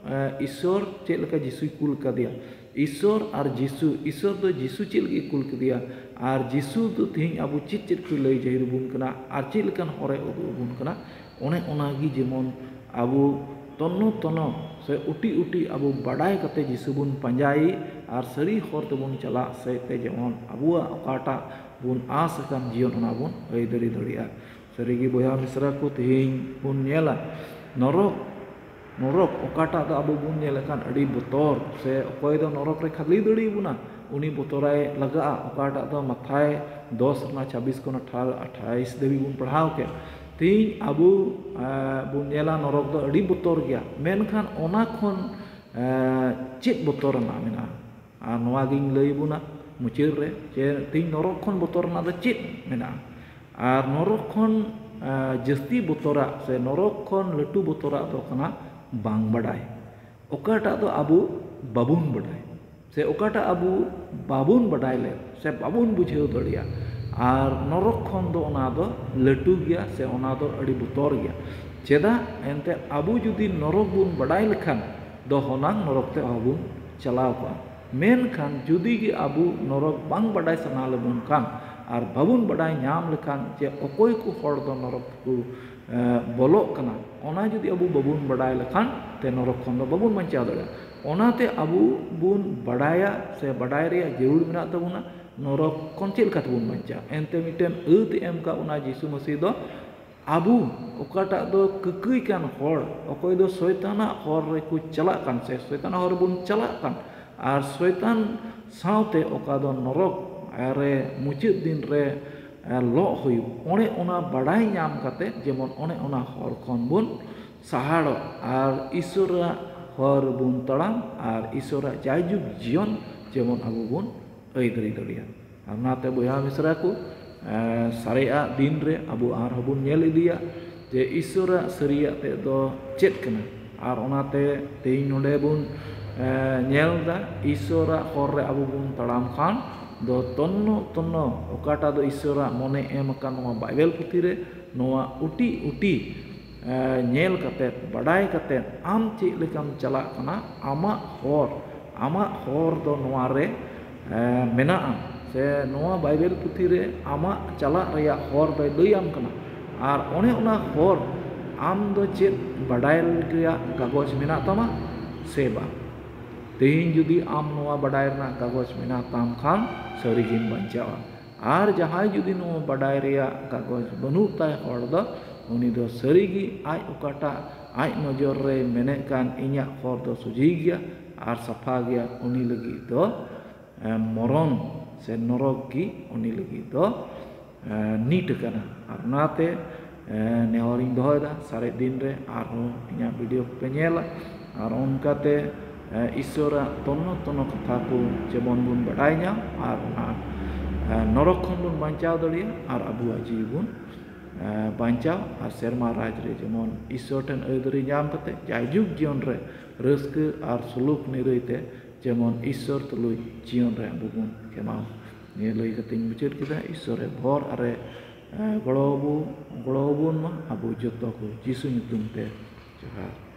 ᱮ, ᱤᱥᱚᱨ ᱪᱮᱫ ᱞᱮᱠᱟ ᱡᱤᱥᱩᱭ ᱠᱩᱞ ᱠᱟᱫᱮᱭᱟ? ᱤᱥᱚᱨ ᱟᱨ ᱡᱤᱥᱩ, ᱤᱥᱚᱨ ᱫᱚ ᱡᱤᱥᱩ ᱪᱮᱫ ᱞᱟᱹᱜᱤᱫ ᱠᱩᱞ ᱠᱮᱫᱮᱭᱟ? ᱟᱨ ᱡᱤᱥᱩ ᱫᱚ ᱛᱮᱦᱮᱧ ᱟᱵᱚ ᱪᱮᱫ ᱪᱮᱫ ᱠᱚ ᱞᱟᱹᱭ ᱡᱟᱹᱦᱤᱨ ᱟᱵᱚᱱ ᱠᱟᱱᱟ ᱟᱨ ᱪᱮᱫ ᱞᱮᱠᱟᱱ ᱦᱚᱨᱮ ᱩᱫᱩᱜ ᱟᱵᱚᱱ ᱠᱟᱱᱟ? ᱚᱱᱮ ᱚᱱᱟᱜᱮ ᱡᱮᱢᱚᱱ ᱟᱵᱚ ᱛᱚᱱᱱᱚ ᱛᱚᱱᱚ ᱥᱮ ᱩᱴᱤ ᱩᱴᱤ ᱟᱵᱚ ᱵᱟᱰᱟᱭ ᱠᱟᱛᱮ ᱡᱤᱥᱩ ᱵᱚᱱ ᱯᱟᱸᱡᱟᱭᱮ ᱟᱨ ᱥᱟᱹᱨᱤ ᱦᱚᱨ ᱛᱮᱵᱚᱱ ᱪᱟᱞᱟᱜ ᱥᱮᱫ ᱛᱮ ᱡᱮᱢᱚᱱ ᱟᱵᱚᱣᱟᱜ ᱚᱠᱟᱴᱟᱜ ᱵᱚᱱ ᱟᱸᱥ ᱟᱠᱟᱱ ᱡᱤᱭᱚᱱ ᱚᱱᱟ ᱵᱚᱱ ᱟᱹᱭᱫᱟᱹᱨᱤ ᱫᱟᱲᱮᱭᱟᱜᱼᱟ᱾ ᱥᱟᱹᱨᱤᱜᱮ ᱵᱚᱭᱦᱟ ᱢᱤᱥᱨᱟ ᱠᱚ, ᱛᱮᱦᱮᱧ ᱵᱚᱱ ᱧᱮᱞᱟ ᱱᱚᱨᱚᱠ, ᱱᱚᱨᱚᱠ ᱚᱠᱟᱴᱟᱜ ᱫᱚ ᱟᱵᱚ ᱵᱚᱱ ᱧᱮᱞᱮᱫ ᱠᱟᱱ ᱟᱹᱰᱤ ᱵᱚᱛᱚᱨ, ᱥᱮ ᱚᱠᱚᱭ ᱫᱚ ᱱᱚᱨᱚᱠ ᱨᱮ ᱠᱷᱟᱫᱽᱞᱮ ᱫᱟᱲᱮᱭᱟᱵᱚᱱᱟ, ᱩᱱᱤ ᱵᱚᱛᱚᱨᱟᱭ ᱞᱟᱜᱟᱜᱼᱟ᱾ ᱚᱠᱟᱴᱟᱜ ᱫᱚ ᱢᱟᱛᱷᱟᱭ ᱫᱚᱥ ᱨᱮᱱᱟᱜ ᱪᱷᱟᱵᱵᱤᱥ ᱠᱷᱚᱱ ᱟᱴᱷᱟᱨᱚ, ᱟᱴᱷᱟᱭᱤᱥ ᱫᱷᱟᱹᱵᱤᱡ ᱵᱚᱱ ᱯᱟᱲᱦᱟᱣ ᱠᱮᱫ᱾ ᱛᱮᱦᱮᱧ ᱟᱵᱚ, ᱮ, ᱵᱚᱱ ᱧᱮᱞᱟ ᱱᱚᱨᱚᱠ ᱫᱚ ᱟᱹᱰᱤ ᱵᱚᱛᱚᱨ ᱜᱮᱭᱟ, ᱢᱮᱱᱠᱷᱟᱱ ᱚᱱᱟ ᱠᱷᱚᱱ, ᱮ, ᱪᱮᱫ ᱵᱚᱛᱚᱨ ᱨᱮᱱᱟᱜ ᱢᱮᱱᱟᱜᱼᱟ? ᱟᱨ ᱱᱚᱣᱟ ᱜᱤᱧ ᱞᱟᱹᱭ ᱟᱵᱚᱱᱟ ᱢᱩᱪᱟᱹᱫ ᱨᱮ, ᱡᱮ ᱛᱮᱦᱮᱧ ᱱᱚᱨᱚᱠ ᱠᱷᱚᱱ ᱵᱚᱛᱚᱨ ᱨᱮᱱᱟᱜ ᱫᱚ ᱪᱮᱫ ᱢᱮᱱᱟᱜᱼᱟ? ᱟᱨ ᱱᱚᱨᱚᱠ ᱠᱷᱚᱱ, ᱮ, ᱡᱟᱹᱥᱛᱤ ᱵᱚᱛᱚᱨᱟᱜ ᱥᱮ ᱱᱚᱨᱚᱠ ᱠᱷᱚᱱ ᱞᱟᱹᱴᱩ ᱵᱚᱛᱚᱨᱟᱜ ᱫᱚ ᱠᱟᱱᱟ ᱵᱟᱝ ᱵᱟᱰᱟᱭ᱾ ᱚᱠᱟᱴᱟᱜ ᱫᱚ ᱟᱵᱚ ᱵᱟᱵᱚᱱ ᱵᱟᱰᱟᱭ, ᱥᱮ ᱚᱠᱟᱴᱟᱜ ᱟᱵᱚ ᱵᱟᱵᱚᱱ ᱵᱟᱰᱟᱭ ᱞᱮᱫ ᱥᱮ ᱵᱟᱵᱚᱱ ᱵᱩᱡᱷᱟᱹᱣ ᱫᱟᱲᱮᱭᱟᱜᱼᱟ᱾ ᱟᱨ ᱱᱚᱨᱚᱠ ᱠᱷᱚᱱ ᱫᱚ ᱚᱱᱟ ᱫᱚ ᱞᱟᱹᱴᱩ ᱜᱮᱭᱟ, ᱥᱮ ᱚᱱᱟ ᱫᱚ ᱟᱹᱰᱤ ᱵᱚᱛᱚᱨ ᱜᱮᱭᱟ᱾ ᱪᱮᱫᱟᱜ? ᱮᱱᱛᱮᱫ ᱟᱵᱚ ᱡᱩᱫᱤ ᱱᱚᱨᱚᱠ ᱵᱚᱱ ᱵᱟᱰᱟᱭ ᱞᱮᱠᱷᱟᱱ ᱫᱚ ᱦᱚᱱᱟᱝ ᱱᱚᱨᱚᱠ ᱛᱮ ᱚᱦᱚᱵᱚᱱ ᱪᱟᱞᱟᱣ ᱠᱚᱜᱼᱟ᱾ ᱢᱮᱱᱠᱷᱟᱱ ᱡᱩᱫᱤ ᱜᱮ ᱟᱵᱚ ᱱᱚᱨᱚᱠ ᱵᱟᱝ ᱵᱟᱰᱟᱭ ᱥᱟᱱᱟ ᱞᱮᱵᱚᱱ ᱠᱷᱟᱱ ᱟᱨ ᱵᱟᱵᱚᱱ ᱵᱟᱰᱟᱭ ᱧᱟᱢ ᱞᱮᱠᱷᱟᱱ ᱡᱮ ᱚᱠᱚᱭ ᱠᱚ ᱦᱚᱲ ᱫᱚ ᱱᱚᱨᱚᱠ ᱛᱮᱠᱚ, ᱮ, ᱵᱚᱞᱚᱜ ᱠᱟᱱᱟ, ᱚᱱᱟ ᱡᱩᱫᱤ ᱟᱵᱚ ᱵᱟᱵᱚᱱ ᱵᱟᱰᱟᱭ ᱞᱮᱠᱷᱟᱱ ᱛᱮ ᱱᱚᱨᱚᱠ ᱠᱷᱚᱱ ᱫᱚ ᱵᱟᱵᱚᱱ ᱵᱟᱧᱪᱟᱣ ᱫᱟᱲᱮᱭᱟᱜᱼᱟ᱾ ᱚᱱᱟᱛᱮ ᱟᱵᱚ ᱵᱚᱱ ᱵᱟᱰᱟᱭᱟ ᱥᱮ ᱵᱟᱰᱟᱭ ᱨᱮᱭᱟᱜ ᱡᱟᱹᱨᱩᱲ ᱢᱮᱱᱟᱜ ᱛᱟᱵᱚᱱᱟ, ᱱᱚᱨᱚᱠ ᱠᱷᱚᱱ ᱪᱮᱫ ᱞᱮᱠᱟ ᱛᱮᱵᱚᱱ ᱵᱟᱧᱪᱟᱜᱼᱟ᱾ ᱮᱱᱛᱮ ᱢᱤᱫᱴᱮᱱ ᱟᱹᱛ ᱮ ᱮᱢ ᱠᱟᱜ ᱵᱚᱱᱟ ᱡᱤᱥᱩ ᱢᱟᱹᱥᱤ ᱫᱚ, ᱟᱵᱚ ᱚᱠᱟᱴᱟᱜ ᱫᱚ ᱠᱟᱹᱠᱟᱹᱭ ᱠᱟᱱ ᱦᱚᱲ, ᱚᱠᱚᱭ ᱫᱚ ᱥᱚᱭᱛᱟᱱᱟᱜ ᱦᱚᱨ ᱨᱮᱠᱚ ᱪᱟᱞᱟᱜ ᱠᱟᱱ ᱥᱮ ᱥᱚᱭᱛᱟᱱᱟᱜ ᱦᱚᱨ ᱨᱮᱵᱚᱱ ᱪᱟᱞᱟᱜ ᱠᱟᱱ, ᱟᱨ ᱥᱚᱭᱛᱟᱱ ᱥᱟᱶᱛᱮ ᱚᱠᱟ ᱫᱚ ᱱᱚᱨᱚᱠ ᱨᱮ ᱢᱩᱪᱟᱹᱫ ᱫᱤᱱ ᱨᱮ, ᱮ, ᱞᱚᱜ ᱦᱩᱭᱩᱜ, ᱚᱱᱮ ᱚᱱᱟ ᱵᱟᱰᱟᱭ ᱧᱟᱢ ᱠᱟᱛᱮ ᱡᱮᱢᱚᱱ ᱚᱱᱮ ᱚᱱᱟ ᱦᱚᱨ ᱠᱷᱚᱱ ᱵᱚᱱ ᱥᱟᱦᱟᱲᱚᱜ ᱟᱨ ᱤᱥᱚᱨᱟᱜ ᱦᱚᱨ ᱵᱚᱱ ᱛᱟᱲᱟᱢ ᱟᱨ ᱤᱥᱚᱨᱟᱜ ᱡᱟᱭᱡᱩᱜᱽ ᱡᱤᱭᱚᱱ ᱡᱮᱢᱚᱱ ᱟᱵᱚ ᱵᱚᱱ ᱟᱹᱭᱫᱟᱹᱨᱤ ᱫᱟᱲᱮᱭᱟᱜᱼᱟ᱾ ᱟᱨ ᱚᱱᱟᱛᱮ ᱵᱚᱭᱦᱟ ᱢᱤᱥᱨᱟ ᱠᱚ, ᱮ, ᱥᱟᱨᱮᱡᱟᱜ ᱫᱤᱱ ᱨᱮ ᱟᱵᱚ ᱟᱨᱦᱚᱸ ᱵᱚᱱ ᱧᱮᱞ ᱤᱫᱤᱭᱟ ᱡᱮ ᱤᱥᱚᱨᱟᱜ ᱥᱟᱹᱨᱤᱭᱟᱜ ᱛᱮᱫ ᱫᱚ ᱪᱮᱫ ᱠᱟᱱᱟ᱾ ᱟᱨ ᱚᱱᱟᱛᱮ ᱛᱮᱦᱮᱧ ᱱᱚᱰᱮ ᱵᱚᱱ, ᱮ, ᱧᱮᱞ ᱮᱫᱟ, ᱤᱥᱚᱨᱟᱜ ᱦᱚᱨ ᱨᱮ ᱟᱵᱚ ᱵᱚᱱ ᱛᱟᱲᱟᱢ ᱠᱷᱟᱱ ᱫᱚ ᱛᱚᱱᱱᱚ ᱛᱚᱱᱱᱚ ᱚᱠᱟᱴᱟᱜ ᱫᱚ ᱤᱥᱚᱨᱟᱜ ᱢᱚᱱᱮ ᱮᱢ ᱟᱠᱟᱱ ᱱᱚᱣᱟ ᱵᱟᱭᱵᱮᱞ ᱯᱩᱛᱷᱤ ᱨᱮ, ᱱᱚᱣᱟ ᱩᱴᱤ ᱩᱴᱤ ᱮ, ᱧᱮᱞ ᱠᱟᱛᱮᱫ, ᱵᱟᱰᱟᱭ ᱠᱟᱛᱮᱫ, ᱟᱢ ᱪᱮᱫ ᱞᱮᱠᱟᱢ ᱪᱟᱞᱟᱜ ᱠᱟᱱᱟ, ᱟᱢᱟᱜ ᱦᱚᱨ, ᱟᱢᱟᱜ ᱦᱚᱨ ᱫᱚ ᱱᱚᱣᱟ ᱨᱮ, ᱮ, ᱢᱮᱱᱟᱜᱼᱟ, ᱥᱮ ᱱᱚᱣᱟ ᱵᱟᱭᱵᱮᱞ ᱯᱩᱛᱷᱤ ᱨᱮ ᱟᱢᱟᱜ ᱪᱟᱞᱟᱜ ᱨᱮᱭᱟᱜ ᱦᱚᱨ ᱫᱚᱭ ᱞᱟᱹᱭᱟᱢ ᱠᱟᱱᱟ᱾ ᱟᱨ ᱚᱱᱮ ᱚᱱᱟ ᱦᱚᱨ ᱟᱢ ᱫᱚ ᱪᱮᱫ ᱵᱟᱰᱟᱭ ᱨᱮᱭᱟᱜ ᱠᱟᱜᱚᱡᱽ ᱢᱮᱱᱟᱜ ᱛᱟᱢᱟ ᱥᱮ ᱵᱟᱝ? ᱛᱮᱦᱮᱧ ᱡᱩᱫᱤ ᱟᱢ ᱱᱚᱣᱟ ᱵᱟᱰᱟᱭ ᱨᱮᱱᱟᱜ ᱠᱟᱜᱚᱡᱽ ᱢᱮᱱᱟᱜ ᱛᱟᱢ ᱠᱷᱟᱱ, ᱥᱟᱹᱨᱤᱜᱮᱢ ᱵᱟᱧᱪᱟᱣᱟ᱾ ᱟᱨ ᱡᱟᱦᱟᱸᱭ ᱡᱩᱫᱤ ᱱᱚᱣᱟ ᱵᱟᱰᱟᱭ ᱨᱮᱭᱟᱜ ᱠᱟᱜᱚᱡᱽ ᱵᱟᱹᱱᱩᱜ ᱛᱟᱭ ᱦᱚᱲ ᱫᱚ, ᱩᱱᱤ ᱫᱚ ᱥᱟᱹᱨᱤᱜᱮ ᱟᱡ ᱚᱠᱟᱴᱟᱜ ᱟᱡ ᱱᱚᱡᱚᱨ ᱨᱮ ᱢᱮᱱᱮᱫ ᱠᱟᱱ, "ᱤᱧᱟᱹᱜ ᱦᱚᱨ ᱫᱚ ᱥᱚᱡᱷᱮ ᱜᱮᱭᱟ ᱟᱨ ᱥᱟᱯᱷᱟ ᱜᱮᱭᱟ", ᱩᱱᱤ ᱞᱟᱹᱜᱤᱫ ᱫᱚ, ᱮ, ᱢᱚᱨᱚᱱ ᱥᱮ ᱱᱚᱨᱚᱠ ᱜᱮ ᱩᱱᱤ ᱞᱟᱹᱜᱤᱫ ᱫᱚ, ᱮ, ᱱᱤᱴ ᱟᱠᱟᱱᱟ᱾ ᱟᱨ ᱚᱱᱟᱛᱮ, ᱮ, ᱱᱮᱦᱚᱨᱤᱧ ᱫᱚᱦᱚᱭᱮᱫᱟ, ᱥᱟᱨᱮᱡ ᱫᱤᱱ ᱨᱮ ᱟᱨᱦᱚᱸ ᱤᱧᱟᱹᱜ ᱵᱷᱤᱰᱤᱭᱳ ᱠᱚᱯᱮ ᱧᱮᱞᱟ᱾ ᱟᱨ ᱚᱱᱠᱟᱛᱮ, ᱮ, ᱤᱥᱚᱨᱟᱜ ᱛᱚᱱᱱᱚ ᱛᱚᱱᱱᱚ ᱠᱟᱛᱷᱟ ᱠᱚ ᱡᱮᱢᱚᱱ ᱵᱚᱱ ᱵᱟᱰᱟᱭ ᱧᱟᱢ ᱟᱨ ᱚᱱᱟ, ᱮ, ᱱᱚᱨᱚᱠ ᱠᱷᱚᱱ ᱵᱚᱱ ᱵᱟᱧᱪᱟᱣ ᱫᱟᱲᱮᱭᱟᱜᱼᱟ ᱟᱨ ᱟᱵᱚᱣᱟᱜ ᱡᱤᱣᱤ ᱵᱚᱱ, ᱮ, ᱵᱟᱧᱪᱟᱣ ᱟᱨ ᱥᱮᱨᱢᱟ ᱨᱟᱡᱽ ᱨᱮ ᱡᱮᱢᱚᱱ ᱤᱥᱚᱨ ᱴᱷᱮᱱ ᱟᱹᱭᱫᱟᱹᱨᱤ ᱧᱟᱢ ᱠᱟᱛᱮ ᱡᱟᱭᱡᱩᱜᱽ ᱡᱤᱭᱚᱱ ᱨᱮ ᱨᱟᱹᱥᱠᱟᱹ ᱟᱨ ᱥᱩᱞᱩᱠ ᱱᱤᱨᱟᱹᱭ ᱛᱮ ᱡᱮᱢᱚᱱ ᱤᱥᱚᱨ ᱛᱩᱞᱩᱡ ᱡᱤᱭᱚᱱ ᱨᱮ ᱟᱵᱚ ᱵᱚᱱ ᱠᱷᱮᱢᱟᱣ᱾ ᱱᱤᱭᱟᱹ ᱞᱟᱹᱭ ᱠᱟᱛᱮᱧ ᱢᱩᱪᱟᱹᱫ ᱠᱮᱫᱟ᱾ ᱤᱥᱚᱨᱮ ᱵᱷᱚᱨ ᱟᱨᱮ, ᱮ, ᱜᱚᱲᱚ ᱟᱵᱚ, ᱜᱚᱲᱚ ᱟᱵᱚᱱ ᱢᱟ ᱟᱵᱚ ᱡᱚᱛᱚ ᱠᱚ ᱡᱤᱥᱩ ᱧᱩᱛᱩᱢ ᱛᱮ᱾ ᱡᱚᱦᱟᱨ᱾